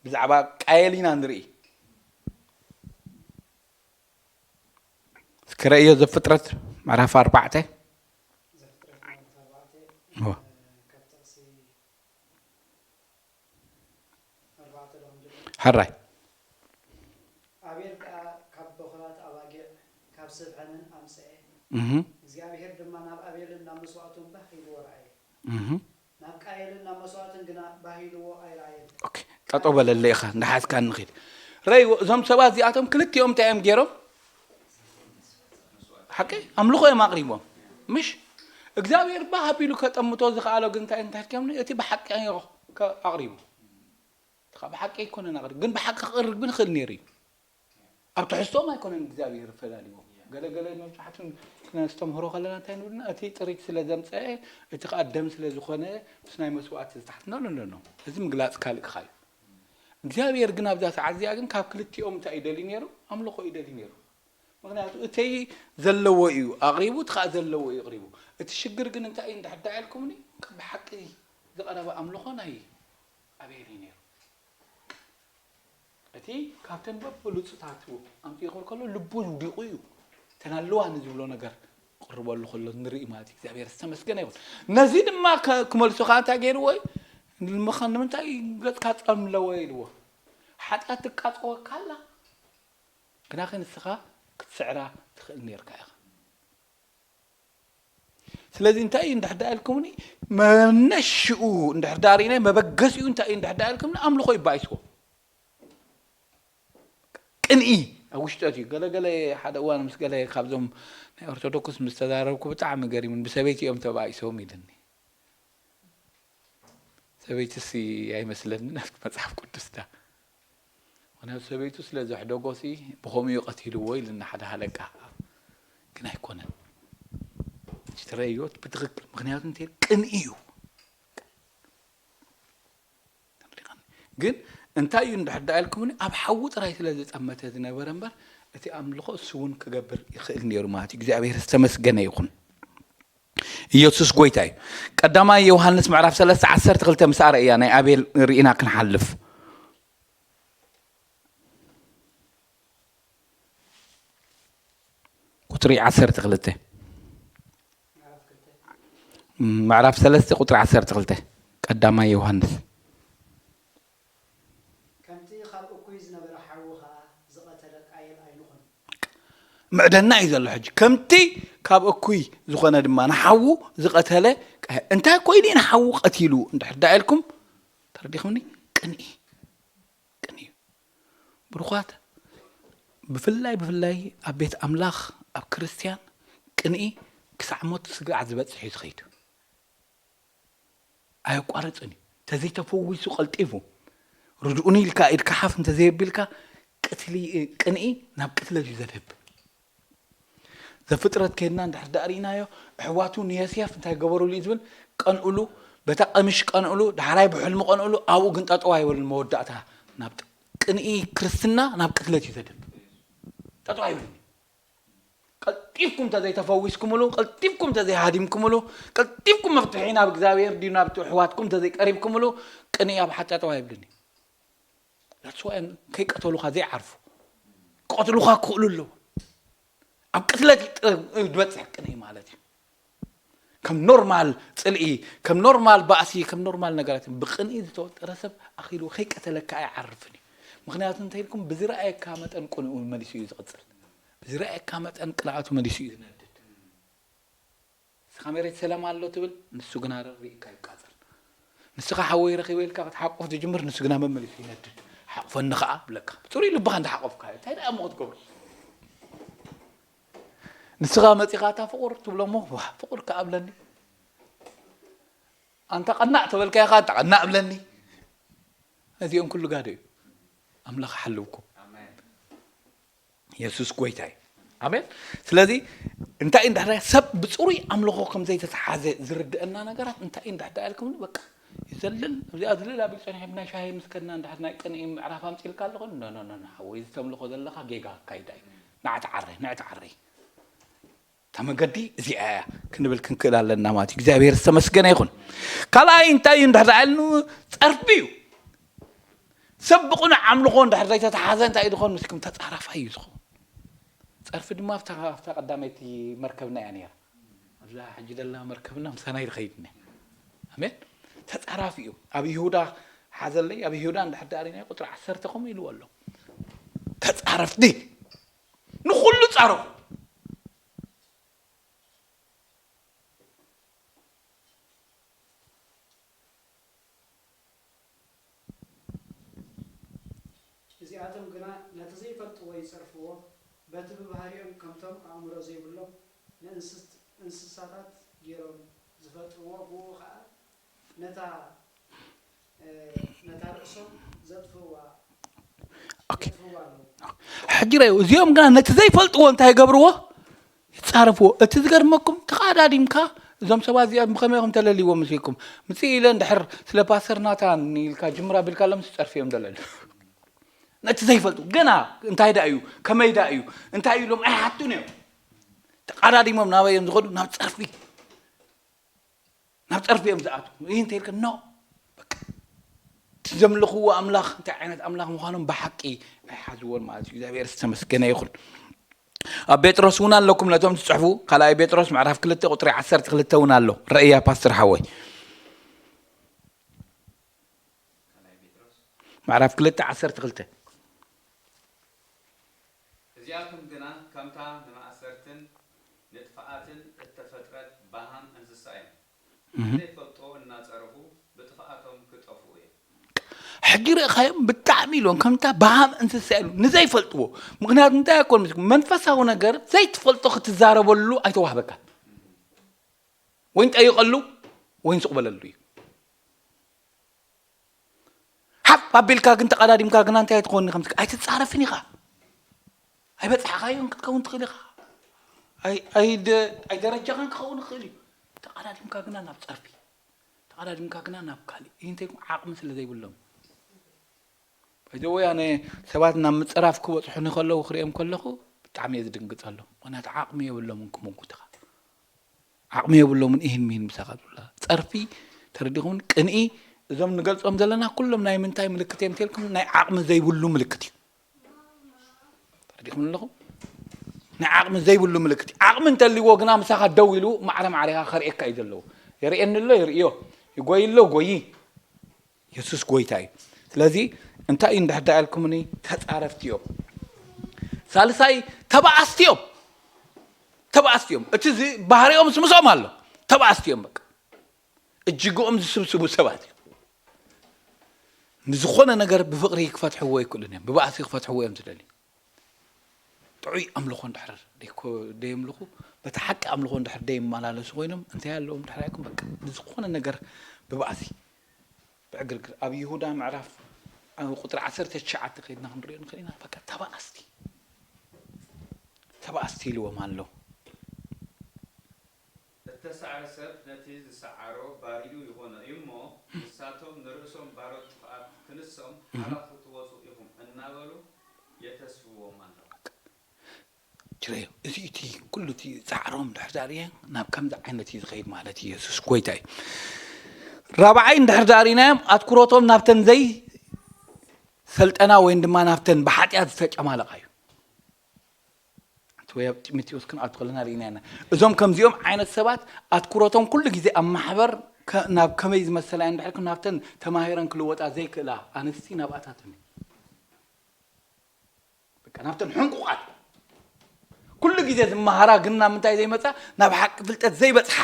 ብዛዕባ ቃየል ኢና ንርኢ። እስኪ ረእዮ ዘፍጥረት ምዕራፍ ኣርባዕተ። ዘፍጥረት ምዕራፍ ኣርባዕተ፣ እወ። ካብ ጥቕሲ ኣርባዕተ ዶ ክንጀምር? ሕራይ። ኣቤል ከኣ ካብ በኹራት ኣባጊዕ ካብ ስብ ሕነን ኣምጽኤ። እህ። እግዚኣብሄር ድማ ናብ ኣቤልን ናብ መስዋእቱን ባህ ኢልዎ ረኣየ። እህ። ናብ ቃየልን ናብ መስዋእቱን ግና ባህ ኢልዎ ኣይረኣየን። ኦኬ፣ ጠጠው በለለ ኢኻ፣ እንዳሓዝካ ንኺድ። ረእይዎ፣ እዞም ሰባት እዚኣቶም ክልቲኦም እንታይ እዮም ገይሮም? ሓቂ ኣምልኾ እዮም ኣቕሪቦም። ምሽ እግዚኣብሔር ባህ ኣቢሉ ከጠምቶ ዝኸኣሎ ግን እንታይ፣ እንታይ እዮም? እቲ ብሓቂ ኣቕሪቡ። እቲ ብሓቂ ኣይኮነን ኣቕሪቡ፣ ግን ብሓቂ ክቕርብ ግን ይኽእል ነይሩ እዩ። ኣብ ትሕዝቶም ኣይኮነን እግዚኣብሔር ፈላልይዎም። ገለ ገለ መብዛሕትኡ ክነስተምህሮ ከለና እንታይ ንብልና? እቲ ጥሪት ስለ ዘምፀአ፣ እቲ ኸኣ ደም ስለ ዝኾነ፣ ምስ ናይ መስዋእቲ ዝተሓት-፣ ኖ፣ ኖ፣ ኖ፣ ኖ። እዚ ምግላፅ ካልእ ክኻ እዩ። እግዚኣብሔር ግን ኣብዛ ሰዓት እዚኣ ግን ካብ ክልቲኦም እንታይ እዩ ደልዩ ነይሩ? ኣምልኾ እዩ ደልዩ ነይሩ። ምኽንያቱ እተይ ዘለዎ እዩ ኣቕሪቡ፣ እቲ ኸኣ ዘለዎ እዩ ኣቕሪቡ። እቲ ሽግር ግን እንታይ እዩ? እንድሕር ደኣ ኢልኩምኒ፣ ብሓቂ ዝቐረበ ኣምልኾ ናይ ኣቤል እዩ ነይሩ። እቲ ካብተን በብሉጽታቱ ኣምጺኡ ክብል ከሎ ልቡ ውዲቑ እዩ። እተን ኣለዋ ንዝብሎ ነገር ክቕርበሉ ከሎ ንርኢ ማለት እዩ። እግዚኣብሔር ዝተመስገነ ይኹን። ነዚ ድማ ከ-፣ ክመልሶ ከኣ እንታይ ገይርዎ እዩ? ንምኸ-፣ ንምንታይ ገጽካ ጸምለወ ኢልዎ። ሓጢኣት ትቃጸወካ ኣላ። ግናኸ ንስኻ ክትስዕራ ትኽእል ነርካ ኢኻ። ስለዚ እንታይ እዩ እንድሕር ደኣ ኢልኩምኒ፣ መነሽኡ እንድሕር ደኣ ርኢናዮ፣ መበገሲኡ እንታይ እዩ እንድሕር ደኣ ኢልኩምኒ፣ ኣምልኾ ይባኢስዎ። ቅንኢ ኣብ ውሽጠት እዩ። ገለ ገለ ሓደ እዋን ምስ ገለ ካብዞም ናይ ኦርቶዶክስ ምስ ተዛረብኩ ብጣዕሚ ገሪሙን፣ ብሰበይቲ እዮም ተባኢሶም ኢልኒ። ሰበይትሲ ኣይመስለንን ኣብቲ መጽሓፍ ቅዱስ ዳ። ምኽንያቱ ሰበይቱ ስለ ዘሕደጎሲ ብኸምኡ እዩ ቀቲልዎ ኢልና ሓደ ሃለቃ። ግን ኣይኮነን። ትረእዮ ብትኽክል። ምኽንያቱ እንተ ቅንኢ እዩ። ግን እንታይ እዩ እንድሕር ደኣ ኢልኩምኒ፣ ኣብ ሓዊ ጥራይ ስለ ዝጠመተ ዝነበረ እምበር፣ እቲ ኣምልኾ እሱ እውን ክገብር ይኽእል ነይሩ ማለት እዩ። እግዚኣብሔር ዝተመስገነ ይኹን። ኢየሱስ ጎይታ እዩ። ቀዳማይ ዮሃንስ ምዕራፍ ሰለስተ ዓሰርተ ክልተ ምስ ኣረእያ ናይ ኣቤል ርኢና ክንሓልፍ። ቁጽሪ ዓሰርተ ክልተ። ምዕራፍ ሰለስተ ቁጽሪ ዓሰርተ ክልተ። ቀዳማይ ዮሃንስ። ከምቲ ካብ እኩይ ዝነበረ ሓዊ ኸኣ ዝቐተለ ቃየል ኣይኑ ምዕደና እዩ ዘሎ ሕጂ። ከምቲ ካብ እኩይ ዝኾነ ድማ ንሓዉ ዝቐተለ፣ እንታይ ኮይኑ እዩ ንሓዉ ቀቲሉ እንድሕር ደኣ ኢልኩም ተረዲኹምኒ? ቅንኢ፣ ቅንኢ። ብሩኻት፣ ብፍላይ፣ ብፍላይ ኣብ ቤት ኣምላኽ፣ ኣብ ክርስትያን፣ ቅንኢ ክሳዕ ሞት ስጋዕ ዝበጽሕ እዩ ዝኸይድ። ኣየቋርጽን እዩ። እንተዘይተፈዊሱ ቀልጢፉ፣ ርድኡኒ ኢልካ ኢድካ ሓፍ እንተዘየቢልካ፣ ቅትሊ-፣ ቅንኢ ናብ ቅትለት እዩ ዘድህብ። ዘፍጥረት ከይድና እንድሕር ደኣ ርኢናዮ፣ ኣሕዋቱ ንዮሴፍ እንታይ ገበሩሉ እዩ ዝብል፣ ቀንኡሉ፣ በታ ቀምሽ ቀንኡሉ፣ ዳሕራይ ብሕልሚ ቀንኡሉ፣ ኣብኡ ግን ጠጠው ኣይበሉን። መወዳእታ ናብ ጥ-፣ ቅንኢ ክርስትና ናብ ቅትለት እዩ ዘድህብ። ጠጠው ኣይበሉን። ቀልጢፍኩም እንተዘይተፈዊስኩምሉ፣ ቀልጢፍኩም እንተዘይሃዲምኩምሉ፣ ቀልጢፍኩም መፍትሒ ናብ እግዚኣብሔር ድዩ ናብቲ ኣሕዋትኩም እንተዘይቀሪብኩምሉ፣ ቅንኢ ኣብ ሓጢኣት ጠጠው ኣይብልን እዩ። That's why ከይቀተሉኻ ዘይዓርፉ። ክቐትሉኻ ክኽእሉ ኣለዉ። ኣብ ቅትለት ይጥ-፣ ዝበጽሕ ቅንኢ ማለት እዩ። ከም ኖርማል ጽልኢ፣ ከም ኖርማል ባእሲ፣ ከም ኖርማል ነገራት ብቅንኢ ዝተወጠረ ሰብ ኣኺሉ ከይቀተለካ ኣይዓርፍን እዩ። ምኽንያቱ እንታይ ኢልኩም? ብዝረኣየካ መጠን ቅንኡ መሊሱ እዩ ዝቕጽል። ብዝረኣየካ መጠን ቅንኣቱ መሊሱ እዩ ዝነድድ። ንስኻ መሬት ሰላም ኣሎ ትብል፣ ንሱ ግና ርኢካ ይቃጸል። ንስኻ ሓወይ ረኺበ ኢልካ ክትሓቁፍ ትጅምር፣ ንሱ ግና መመሊሱ ይነድድ። ሓቑፈኒ ኸኣ ብለካ። ብጽሩይ ልብኻ እንዳሓቆፍካ፣ እንታይ ደኣ እሞ ክትገብሮ? ንስኻ መጺኻ፣ "ኣታ ፍቑር" ትብሎ እሞ፣ "ዋ፣ ፍቑር ከኣ" ብለኒ። ኣንታ ቀናእ ተበልካዮ ኸኣ፣ "ኣንታ ቀናእ" ብለኒ። እዚኦም ኩሉ ጋዶ እዩ። ኣምላኽ ሓልውኩም። ኣሜን። የሱስ ጎይታ እዩ። ኣሜን። ስለዚ እንታይ እንድሕር ሰብ ብጽሩይ ኣምልኾ ከም ዘይተተሓዘ ዝርድአና ነገራት እንታይ እንድሕር ኢልኩም፣ በቃ ይዘልል፣ ኣብዚኣ ዝልል ኣቢል ጸኒሑ፣ ናይ ሻሂ ምስ ከድና እንድሕር ናይ ቅንኢ ምዕራፍ ኣምጺልካ ኣለኹ፣ ኖ፣ ኖ፣ ኖ፣ ኖ፣ ሓወይ፣ እዚ ተምልኾ ዘለኻ ጌጋ ኣካይዳ እዩ። ንዓ ተዓረይ፣ ንዓ ተዓረይ። እታ መገዲ እዚኣ እያ ክንብል ክንክእል ኣለና ማለት እዩ። እግዚኣብሔር ዝተመስገነ ይኹን። ካልኣይ እንታይ እዩ እንድሕር ኢልኑ፣ ጸርፊ እዩ። ሰብ ብቕኑዕ ኣምልኾ እንድሕር ዘይተተሓዘ እንታይ እዩ ዝኸውን? ምስኩም ተጻራፋይ እዩ ዝኸውን። ጸርፊ ድማ ኣብታ፣ ኣብታ ቀዳመይቲ መርከብና እያ ነይራ። ኣብዛ ሕጂ ዘለና መርከብና ምሳና እዩ ዝኸይድ እኒአ። ኣሜን። ተጻራፊ እዩ። ኣብ ይሁዳ ሓዘለይ፣ ኣብ ይሁዳ እንድሕር ደኣ ርኢናዮ ቁጽሪ ዓሰርተ ከምኡ ኢልዎ ኣሎ። ተጻረፍቲ። ንኹሉ ጻረፉ። እዚኣቶም ግና ነቲ ዘይፈልጥዎ ይጸርፍዎ፣ በቲ ብባህሪኦም ከምቶም ኣእምሮ ዘይብሎም ንእንስት-፣ እንስሳታት ገይሮም ዝፈጥርዎ፣ ብኡ ኸኣ ነታ፣ እ፣ ነታ ርእሶም ዘጥፍእዋ፣ ኦኬ። ዘጥፍእዋ ኣለዉ። ሕጂ ርኣዩ፣ እዚኦም ግና ነቲ ዘይፈልጥዎ እንታይ ይገብርዎ? ይጻረፍዎ። እቲ ዝገርመኩም፣ ተቓዳዲምካ እዞም ሰባት እዚኦም ብኸመይ ኢኹም ተለልይዎም ምስልኩም? ምጽእ ኢለ እንድሕር ስለ ፓስተር ናታን ኢልካ ጅምር ኣቢልካሎም፣ ጸርፊ እዮም ዘለልዩ። ነቲ ዘይፈልጡ፣ ገና እንታይ ደኣ እዩ፣ ከመይ ደኣ እዩ፣ እንታይ እዩ ኢሎም ኣይሓቱን እዮም። ተቓዳዲሞም ናበይ እዮም ዝኸዱ? ናብ ጸርፊ። ናብ ጸርፊ እዮም ዝኣትዉ። ይህ እንታይ ኢልካ? ኖ። በቃ። እቲ ዘምልኽዎ ኣምላኽ እንታይ ዓይነት ኣምላኽ ምዃኖም ብሓቂ ኣይሓዝዎን ማለት እዩ። እግዚኣብሔር ዝተመስገነ ይኹን። ኣብ ጴጥሮስ እውን ኣለኩም ነቶም ትጽሕፉ፣ ካልኣይ ጴጥሮስ ምዕራፍ ክልተ ቁጽሪ ዓሰርተ ክልተ እውን ኣሎ። ረእያ ፓስተር ሓወይ። ምዕራፍ ክልተ ዓሰርተ ክልተ። እዚኣቶም ግና ከምታ ንማእሰርትን ንጥፍኣትን እተፈጥረት በሃም እንስሳ እዮም። እህ። ዘይፈልጥዎ እናጸረፉ ብጥፍኣቶም ክጠፍኡ እዮም። ሕጂ ርኢኻዮም ብጣዕሚ ኢሎም ከምታ በሃም እንስሳ ኢሉ ንዘይፈልጥዎ። ምኽንያቱ እንታይ ኣይኮን ምስልኩም? መንፈሳዊ ነገር ዘይትፈልጦ ክትዛረበሉ ኣይተዋህበካን። ወይ ንጠይቐሉ ወይ ንስቕ በለሉ እዩ። ሓፍ ኣቢልካ ግን ተቐዳዲምካ ግና እንታይ ትኸውን ኢኻ? ምስ-፣ ኣይትጻረፍን ኢኻ። ኣይበጻሕኻዮን ክትከውን ትኽእል ኢኻ። ኣይ-፣ ኣይደ-፣ ኣይደረጃኻን ክኸውን ይኽእል እዩ። ተቐዳዲምካ ግና ናብ ጸርፊ፣ ተቐዳዲምካ ግና ናብ ካልእ። ይህ እንታይ ዓቕሚ ስለ ዘይብሎም። ባይ ዘ ወይ ኣነ ሰባት ናብ ምጽራፍ ክበጽሑኒ ከለዉ ክርእዮም ከለኹ ብጣዕሚ እየ ዝድንግጸሎም። ምኽንያቱ ዓቕሚ የብሎምን ክመጉትኻ። ዓቕሚ የብሎምን፣ ኢሂን ሚሂን ምሳኻ ዝብላ። ጸርፊ ተረዲኹምን? ቅንኢ፣ እዞም ንገልጾም ዘለና ኩሎም ናይ ምንታይ ምልክት እዮም እንተልኩም፣ ናይ ዓቕሚ ዘይብሉ ምልክት እዩ። ተረዲኹም ኣለኹም? ናይ ዓቕሚ ዘይብሉ ምልክት እዩ። ዓቕሚ እንተልዎ ግና ምሳኻ ደው ኢሉ ማዕረ ማዕሬኻ ከርእየካ እዩ ዘለዎ። የርእየኒ ኣሎ፣ የርእዮ። ይጎይ ኣሎ፣ ጎዪ። የሱስ ጎይታ እዩ። ስለዚ እንታይ እዩ እንድሕር ደኣ ኢልኩምኒ፣ ተጻረፍቲ እዮም። ሳልሳይ፣ ተባኣስቲ እዮም። ተባኣስቲ እዮም። እቲ ዚ ባህሪኦም ምስ ምስኦም ኣሎ። ተባኣስቲ እዮም። በቃ እጅግኦም ዝስብስቡ ሰባት እዮም። ንዝኾነ ነገር ብፍቕሪ ክፈትሕዎ ኣይክእሉን እዮም። ብባእሲ ክፈትሕዎ እዮም ዝደልዩ። ጥዑይ ኣምልኾ እንድሕር ደይኮ-፣ ደየምልኹ፣ በቲ ሓቂ ኣምልኾ እንድሕር ደይመላለሱ ኮይኖም፣ እንታይ ኣለዎም ድሕር ኣይኩም? በቃ ንዝኾነ ነገር ብባእሲ፣ ብዕግርግር። ኣብ ይሁዳ ምዕራፍ፣ ኣብ ቁጥሪ ዓሰርተ ትሽዓተ ከይድና ክንሪኦ ንኽእል ኢና። በቃ ተባኣስቲ፣ ተባኣስቲ ኢልዎም ኣሎ። እተሳዕረ ሰብ ነቲ ዝሰዓሮ ባሪዱ ይኾኖ እዩ እሞ፣ ንሳቶም ንርእሶም ባሮት ጥፍኣት ክንሶም ሓራ ክትወጹ ኢኹም እናበሉ የተስፍዎም ኣለዉ። ጅረዮ፣ እዚ እቲ ኩሉ እቲ ጻዕሮም ድሕር ዳርየ ናብ ከምዚ ዓይነት እዩ ዝኸይድ ማለት እዩ። የሱስ ጎይታ እዩ። ራብዓይ እንድሕር ዳሪናዮም ኣትኩሮቶም ናብተን ዘይ ሰልጠና ወይም ድማ ናብተን ብሓጢኣት ዝተጨማለቓ እዩ። እቲ ወይ ኣብ ጢሞቴዎስ ክንኣቱ ከለና ርኢና ኢና። እዞም ከምዚኦም ዓይነት ሰባት ኣትኩሮቶም ኩሉ ግዜ ኣብ ማሕበር ከ-፣ ናብ ከመይ ዝመሰላ እየን ድሕር ናብተን ተማሂረን ክልወጣ ዘይክእላ ኣንስቲ ናብኣታተን እዩ። በቃ ናብተን ሕንቁቓት ኩሉ ግዜ ዝመሃራ ግን ናብ ምንታይ ዘይመጻ? ናብ ሓቂ ፍልጠት ዘይበጽሓ።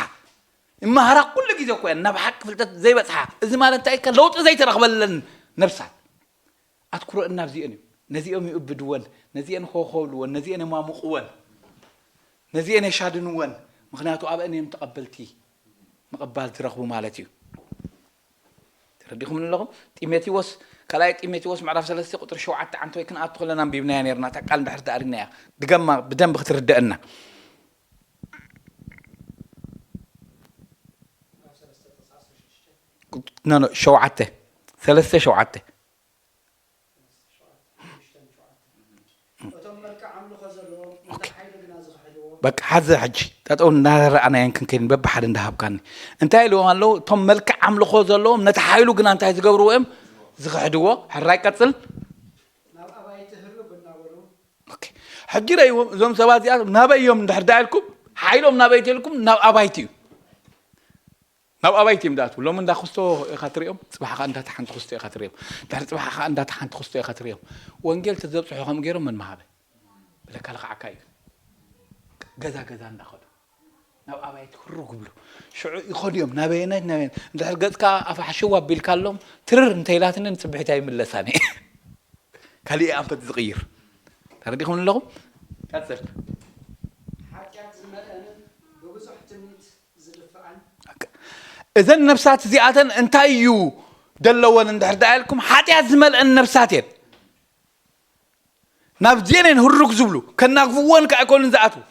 ይመሃራ ኩሉ ግዜ እኮ እየን ናብ ሓቂ ፍልጠት ዘይበጽሓ። እዚ ማለት እንታይ ኢልካ? ለውጢ ዘይተረኽበለን ነብሳት። ኣትኩሮአን ናብዚአን እዩ። ነዚኦም ይእብድወን፣ ነዚአን ኾኾብልወን፣ ነዚአን የማሙቕወን፣ ነዚአን የሻድንወን። ምኽንያቱ ኣብአን እዮም ተቐበልቲ ምቕባል ዝረኽቡ ማለት እዩ። ተረዲኹም ኣለኹም? ጢሞቴዎስ፣ ካልኣይ ጢሞቴዎስ ምዕራፍ ሰለስተ ቁጥሪ ሸውዓተ ዓንተ ወይ ክንኣቱ ከለና ኣንቢብናያ ነርና። እታ ቃል እንድሕር ተኣሪናያ ድገማ ብደንብ ክትርደአና። ኖ፣ ኖ፣ ሸውዓተ፣ ሰለስተ ሸውዓተ። እቶም መልክዕ ኣምልኾ ዘለዎም ነቲ ሓይሊ ግና ዝኽሕድዎ በቃ ሓዚ ሕጂ ጠጠው እናረኣናየን ክንከይድ በብሓደ እንዳሃብካኒ እንታይ ኢልዎም ኣለዉ? እቶም መልክዕ ኣምልኾ ዘለዎም ነቲ ሓይሉ ግና እንታይ ዝገብርዎ እዮም? ዝኽሕድዎ። ሕራይ ቀጽል። ናብ ኣባይቲ ህርብ እናበሉ ኦኬ። ሕጂ ረእይዎም እዞም ሰባት እዚኣቶም ናበይ እዮም እንድሕር ደኣ ኢልኩም ሓይሎም ናበይ ተልኩም ናብ ኣባይቲ እዩ። ናብ ኣባይቲ እዮም ዝኣትዉ። ሎሚ እንዳ ክስቶ ኢኻ ትሪኦም፣ ጽባሕ ኸኣ እንዳ ሓንቲ ክስቶ ኢኻ ትሪኦም። ድሕሪ ጽባሕ ኸኣ እንዳ ሓንቲ ክስቶ ኢኻ ትሪኦም። ወንጌል ተዘብጽሑ ከም ገይሮም መን መሃበ? ብለካ ልኽዓካ እዩ። ገዛ ገዛ እንዳኸዱ ናብ ኣባይቲ ህርግ ይብሉ። ሽዑ ይኸዱ እዮም ናበየናይ ናበየናይ። እንድሕር ገጽካ ኣፋሕሽው ኣቢልካሎም ትርር እንተይላትኒ ንጽብሒት ኣይምለሳን እየ። ካሊእ ኣንፈት ዝቕይር። ተረዲኹም ኣለኹም? ቀጽል። ሓጢኣት ዝመልአንን ብብዙሕ ትምኒት ዝድፍኣን እዘን ነብሳት እዚኣተን እንታይ እዩ ደለወን እንድሕር ደኣ ኢልኩም ሓጢኣት ዝመልአን ነብሳት እየን። ናብዚአን እየን ህሩግ ዝብሉ ከናግፍወን ከ ኣይኮኑን ዝኣትዉ።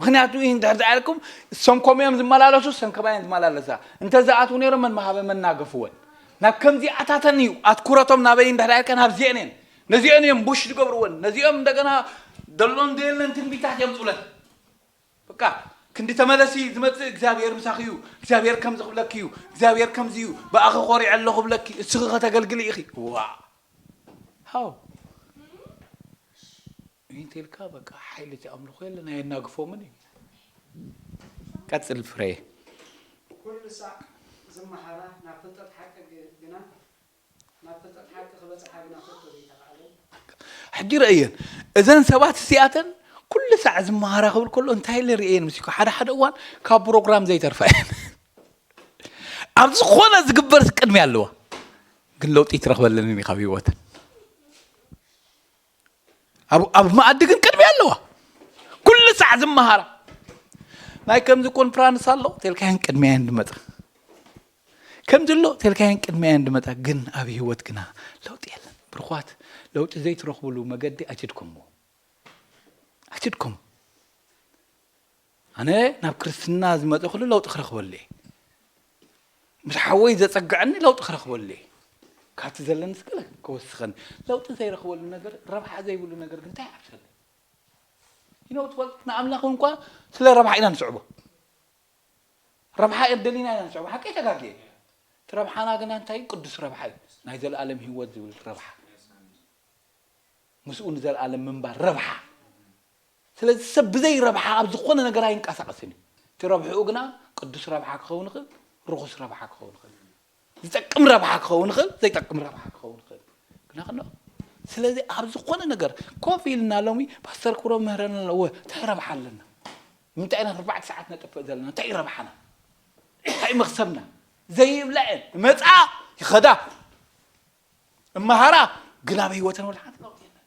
ምክንያቱ እንድሕር ደኣ ኢልኩም እሶም ከምኡ እዮም ዝመላለሱ እሰን ከማይ እየን ዝመላለሳ። እንተ ዝኣትዉ ነይሮም መን መሃበ መናገፍወን። ናብ ከምዚኣታተን እዩ ኣትኩረቶም ናበይ እንድሕር ደኣ ኢልካ ናብዚአን እየን። ነዚአን እዮም ቡሽ ዝገብርወን። ነዚኦም እንደገና ደሎን ዘየለን ትንቢታት የምፁለን። በቃ ክንዲ ተመለሲ ዝመፅእ እግዚኣብሔር ምሳኺ እዩ፣ እግዚኣብሔር ከምዚ ክብለኪ እዩ፣ እግዚኣብሔር ከምዚ እዩ፣ ብኣኺ ኮሪዐ ኣለኹ ክብለኪ፣ እስኺ ከተገልግሊ ኢኺ። ዋ ሃው እንተልካ በቃ ሓይሊ እቲ ኣምልኾ የለን ኣየናግፎምን እዩ። ቀፅል ፍሬ። ኩሉ ሳዕ ዝመሃራ ናብ ፍልጠት ሓቂ ግ- ግና ናብ ፍልጠት ሓቂ ክበጽሓ ግና ከቶ ዘይተኻእለን ሕጂ ረእየን እዘን ሰባት እዚኣተን ኩሉ ሳዕ ዝመሃራ ክብል ከሎ እንታይ ኢለ ርእየን ምስ ሓደ ሓደ እዋን ካብ ፕሮግራም ዘይተርፋ እየን። ኣብ ዝኾነ ዝግበር ቅድሚ ኣለዋ ግን ለውጢ ትረኽበለንን እዩ ካብ ህይወተን ኣብ ኣብ መኣዲ ግን ቅድሚ ኣለዋ። ኩሉ ሳዕ ዝመሃራ ናይ ከምዚ ኮንፍራንስ ኣሎ ተልካየን ቅድሚያ እየን ዝመፃ ከምዚ ኣሎ ተልካየን ቅድሚያ እየን ዝመፃ ግን ኣብ ህይወት ግና ለውጢ የለን። ብርኳት ለውጢ ዘይትረኽብሉ መገዲ ኣጅድኩምዎ ኣጅድኩም ኣነ ናብ ክርስትና ዝመፀ ኩሉ ለውጢ ክረኽበሉ እየ። ምስ ሓወይ ዘፀግዐኒ ለውጢ ክረኽበሉ እየ። ካብቲ ዘለንስ ገለ ከወስኸኒ ለውጢ ዘይረኽበሉ ነገር ረብሓ ዘይብሉ ነገር ግን እንታይ ይሓፍሰኒ? ይነው ትፈልጥ ንኣምላኽ እንኳ ስለ ረብሓ ኢና ንስዕቦ። ረብሓ ደሊና ኢና ንስዕቦ። ሓቂ ተጋግየ እቲ ረብሓና ግና እንታይ ቅዱስ ረብሓ እዩ። ናይ ዘለኣለም ህይወት ዝብል ረብሓ ምስኡ ንዘለኣለም ምንባር ረብሓ። ስለዚ ሰብ ብዘይ ረብሓ ኣብ ዝኾነ ነገር ኣይንቀሳቐስን እዩ። እቲ ረብሕኡ ግና ቅዱስ ረብሓ ክኸውን ይኽእል፣ ርኹስ ረብሓ ክኸውን ይኽእል፣ ዝጠቅም ረብሓ ክኸውን ይኽእል፣ ዘይጠቅም ረብሓ ክኸውን ይኽእል። ግና ክንኦ ስለዚ ኣብ ዝኾነ ነገር ኮፍ ኢልና ሎሚ ፓስተር ክብሮም ምህረና ኣሎ። እወ፣ እንታይ ረብሓ ኣለና? ንምንታይ ኢና ኣርባዕተ ሰዓት ነጥፍእ ዘለና? እንታይ ረብሓና? እንታይ መኽሰብና? ዘይብላ እየን። መጻ ይኸዳ። እመሃራ ግን ኣብ ህይወተን ወላ ሓንቲ ለውጢ የለን።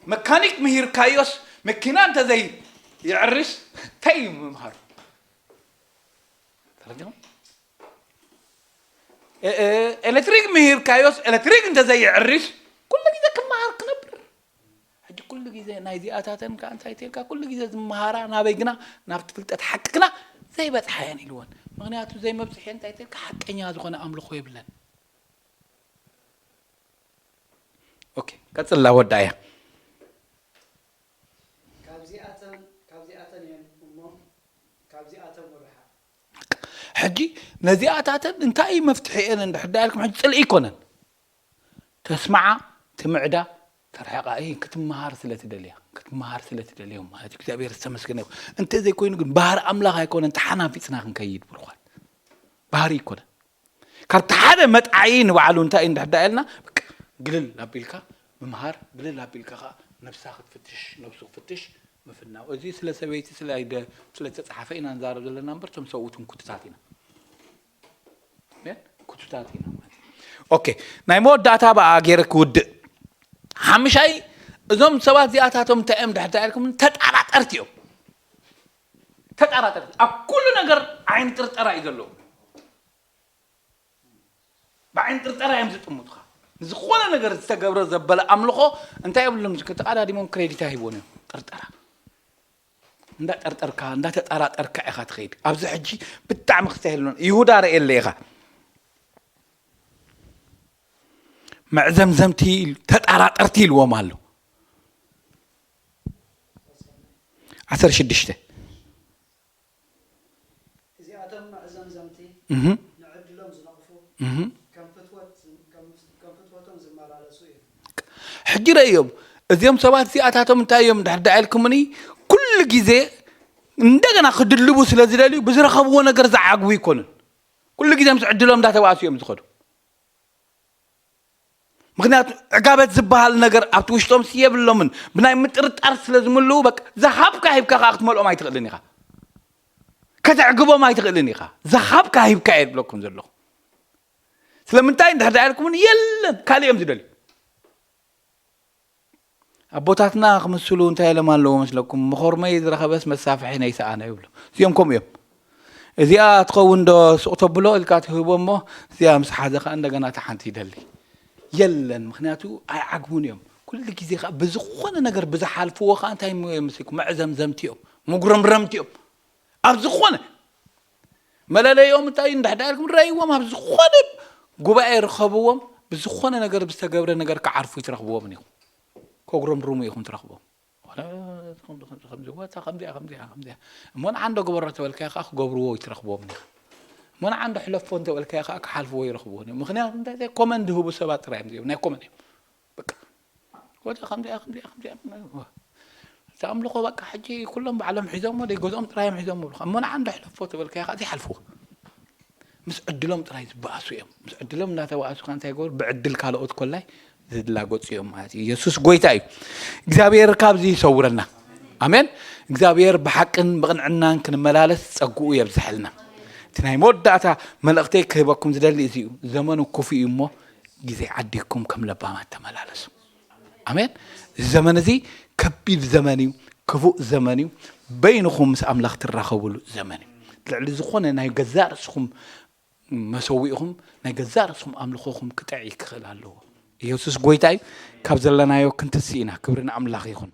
መካኒክ ምሂርካዮስ መኪና እንተዘይ ይዕርስ እንታይ እዩ ምምሃሩ? ተረዲኹም? እ- እ- ኤሌክትሪክ ምሂርካዮስ ኤሌክትሪክ እንተዘይ ይዕርስ ኩሉ ግዜ ክመሃር ክነብር። ሕጂ ኩሉ ግዜ ናይዚኣታተን ከኣ እንታይ ተልካ? ኩሉ ግዜ ዝመሃራ ናበይ ግና? ናብቲ ፍልጠት ሓቂ ግና ዘይበጽሓ እየን ኢልወን። ምኽንያቱ ዘይመብጽሐን እንታይ ተልካ? ሓቀኛ ዝኾነ ኣምልኾ የብለን። ኦኬ፣ ቀጽላ ወዳያ። ካብዚኣተን ካብዚኣተን እየን እሞ ካብዚኣተን ወርሓ። ሕጂ ነዚኣታተን እንታይ እዩ መፍትሒኤን እንድሕር ዳኣ ኢልኩም፣ ሕጂ ጽልኢ ኣይኮነን። ተስማዓ፣ ትምዕዳ፣ ተርሕቓ። እይ፣ ክትመሃር ስለ ትደልያ፣ ክትመሃር ስለ ትደልዮም ማለት እዩ። እግዚኣብሔር ዝተመስገነ ይኹን። እንተ ዘይኮይኑ ግን ባህሪ ኣምላኽ ኣይኮነን፣ ተሓናፊጽና ክንከይድ ብሩኻት። ባህሪ ኣይኮነን። ካብቲ ሓደ መጥዓዪ ንባዕሉ እንታይ እዩ እንድሕር ዳኣ ኢልና፣ በቃ ግልል ኣቢልካ ምምሃር፣ ግልል ኣቢልካ ኸዓ ነብሳ ክትፍትሽ፣ ነብሱ ክትፍትሽ ምፍናው። እዚ ስለ ሰበይቲ ስለ ኣይደ ስለ ዝተጻሓፈ ኢና ንዛረብ ዘለና እምበር፣ እቶም ሰብኡት እውን ክቱታት ኢና። ኣሜን? ክቱታት ኢና ማለት እዩ። ኦኬ፣ ናይ መወዳእታ ብኣ ገይረ ክውድእ። ሓምሻይ፣ እዞም ሰባት እዚኣታቶም እንታይ እዮም ድሕር ኢልኩም? ተጠራጠርቲ እዮም። ተጠራጠርቲ። ኣብ ኩሉ ነገር ዓይኒ ጥርጠራ እዩ ዘለዎ። ብዓይኒ ጥርጠራ እዮም ዝጥምቱኻ። ንዝኾነ ነገር ዝተገብረ ዘበለ ኣምልኾ እንታይ የብሎም፣ ተቐዳዲሞም ክሬዲት ኣይህቦን እዮም። ጥርጠራ። እንዳጠርጠርካ፣ እንዳተጠራጠርካ ኢኻ ትኸይድ። ኣብዚ ሕጂ ብጣዕሚ ክስተየሎም። ይሁዳ ርእየለ ኢኻ። መዕዘምዘምቲ፣ ተጠራጠርቲ ኢልዎም ኣሎ። ዓሰርተ ሽዱሽተ። እዚኣቶም መዕዘምዘምቲ፣ እህ፣ ንዕድሎም ዝነቕፉ፣ እህ። ከም ፍትወት ዝም- ከም ከም ፍትወቶም ዝመላለሱ እዮም። ሕጂ ረእዮም፣ እዚኦም ሰባት እዚኣታቶም እንታይ እዮም ድሕር ዳኣ ኢልኩምኒ፣ ኩሉ ግዜ እንደገና ክድልቡ ስለ ዝደልዩ ብዝረኸብዎ ነገር ዝዓግቡ ኣይኮኑን። ኩሉ ግዜ ምስ ዕድሎም እንዳተባእሱ እዮም ዝኸዱ። ምኽንያቱ ዕጋበት ዝበሃል ነገር ኣብቲ ውሽጦም የብሎምን። ብናይ ምጥርጣር ስለ ዝምልኡ በቃ ዝሃብካ ሂብካ ከዓ ክትመልኦም ኣይትኽእልን ኢኻ። ከተዕግቦም ኣይትኽእልን ኢኻ። ዝሃብካ ሂብካ እየ ዝብለኩም ዘለኹ። ስለምንታይ እንድሕር ዳኣ ኢልኩምኒ የለን፣ ካልእ እዮም ዝደልዩ። ኣቦታትና ክምስሉ እንታይ ኢሎም ኣለዎ መስለኩም? መኾርመይ ዝረኸበስ መሳፍሒ ነይሰኣነ ይብሉ። እዚኦም ከምኡ እዮም። እዚኣ ትኸውን ዶ ሱቕ ተብሎ ኢልካ ትህቦ እሞ እዚኣ ምስ ሓዘ ኸዓ እንደገና እታ ሓንቲ ይደሊ። የለን፣ ምኽንያቱ ኣይዓግቡን እዮም። ኩሉ ግዜ ኸዓ ብዝኾነ ነገር ብዝሓልፍዎ ኸዓ እንታይ ይመስልኩም? መዕዘምዘምቲ እዮም፣ መጉረምረምቲ እዮም። ኣብ ዝኾነ መለለይኦም እንታይ እዩ? እንድሕር ዳኣ ኢልኩም ረእይዎም፣ ኣብ ዝኾነ ጉባኤ ርኸብዎም፣ ብዝኾነ ነገር ብዝተገብረ ነገር ክዓርፉ ኣይትረኽብዎምን ኢኹም። ከጉረምርሙ ኢኹም ትረኽብዎም። ወላ ከምዚ፣ ከምዚ፣ ከምዚ፣ ወታ ከምዚኣ፣ ከምዚኣ፣ ከምዚኣ። እሞ ንዓንዶ ግበሮ ተበልካዮ ከዓ ክገብርዎ ኣይትረኽብዎምን ኢኻ። እሞ ንዓንዶ ሕለፎ እንተበልካዮ ከዓ ክሓልፍዎ ይረኽብዎን እዮም። ምኽንያቱ እንታይ? ኮመንድ ዝህቡ ሰባት ጥራይ እዮም እዚኦም፣ ናይ ኮመን እዮም። በቃ። ወደ ከምዚኣ፣ ከምዚኣ፣ ከምዚኣ። እቲ ኣምልኾ በቃ ሕጂ ኩሎም ባዕሎም ሒዞሞ፣ ደይ ገዝኦም ጥራይ እዮም ሒዞሞ። እሞ ንዓንዶ ሕለፎ ተበልካዮ ከዓ ዘይሓልፍዎ። ምስ ዕድሎም ጥራይ ዝበኣሱ እዮም። ምስ ዕድሎም እናተባኣሱ ከዓ እንታይ ይገብሩ? ብዕድል ካልኦት ኮላይ ዝላገጹ እዮም ማለት እዩ። የሱስ ጎይታ እዩ። እግዚኣብሔር ካብዚ ይሰውረና። ኣሜን። እግዚኣብሔር ብሓቅን ብቕንዕናን ክንመላለስ ጸግኡ የብዝሐልና። እቲ ናይ መወዳእታ መልእኽተይ ክህበኩም ዝደሊ እዚ እዩ። ዘመኑ ክፉእ እዩ እሞ ግዜ ዓዲግኩም ከም ለባማት ተመላለሱ። ኣሜን። እዚ ዘመን እዚ ከቢድ ዘመን እዩ፣ ክፉእ ዘመን እዩ። በይንኹም ምስ ኣምላኽ ትራኸብሉ ዘመን እዩ። ልዕሊ ዝኾነ ናይ ገዛእ ርእስኹም መሰዊእኹም ናይ ገዛእ ርእስኹም ኣምልኾኹም ክጥዕ ክኽእል ኣለዎ። ኢየሱስ ጎይታ እዩ። ካብ ዘለናዮ ክንትስእ ኢና። ክብሪ ንኣምላኽ ይኹን።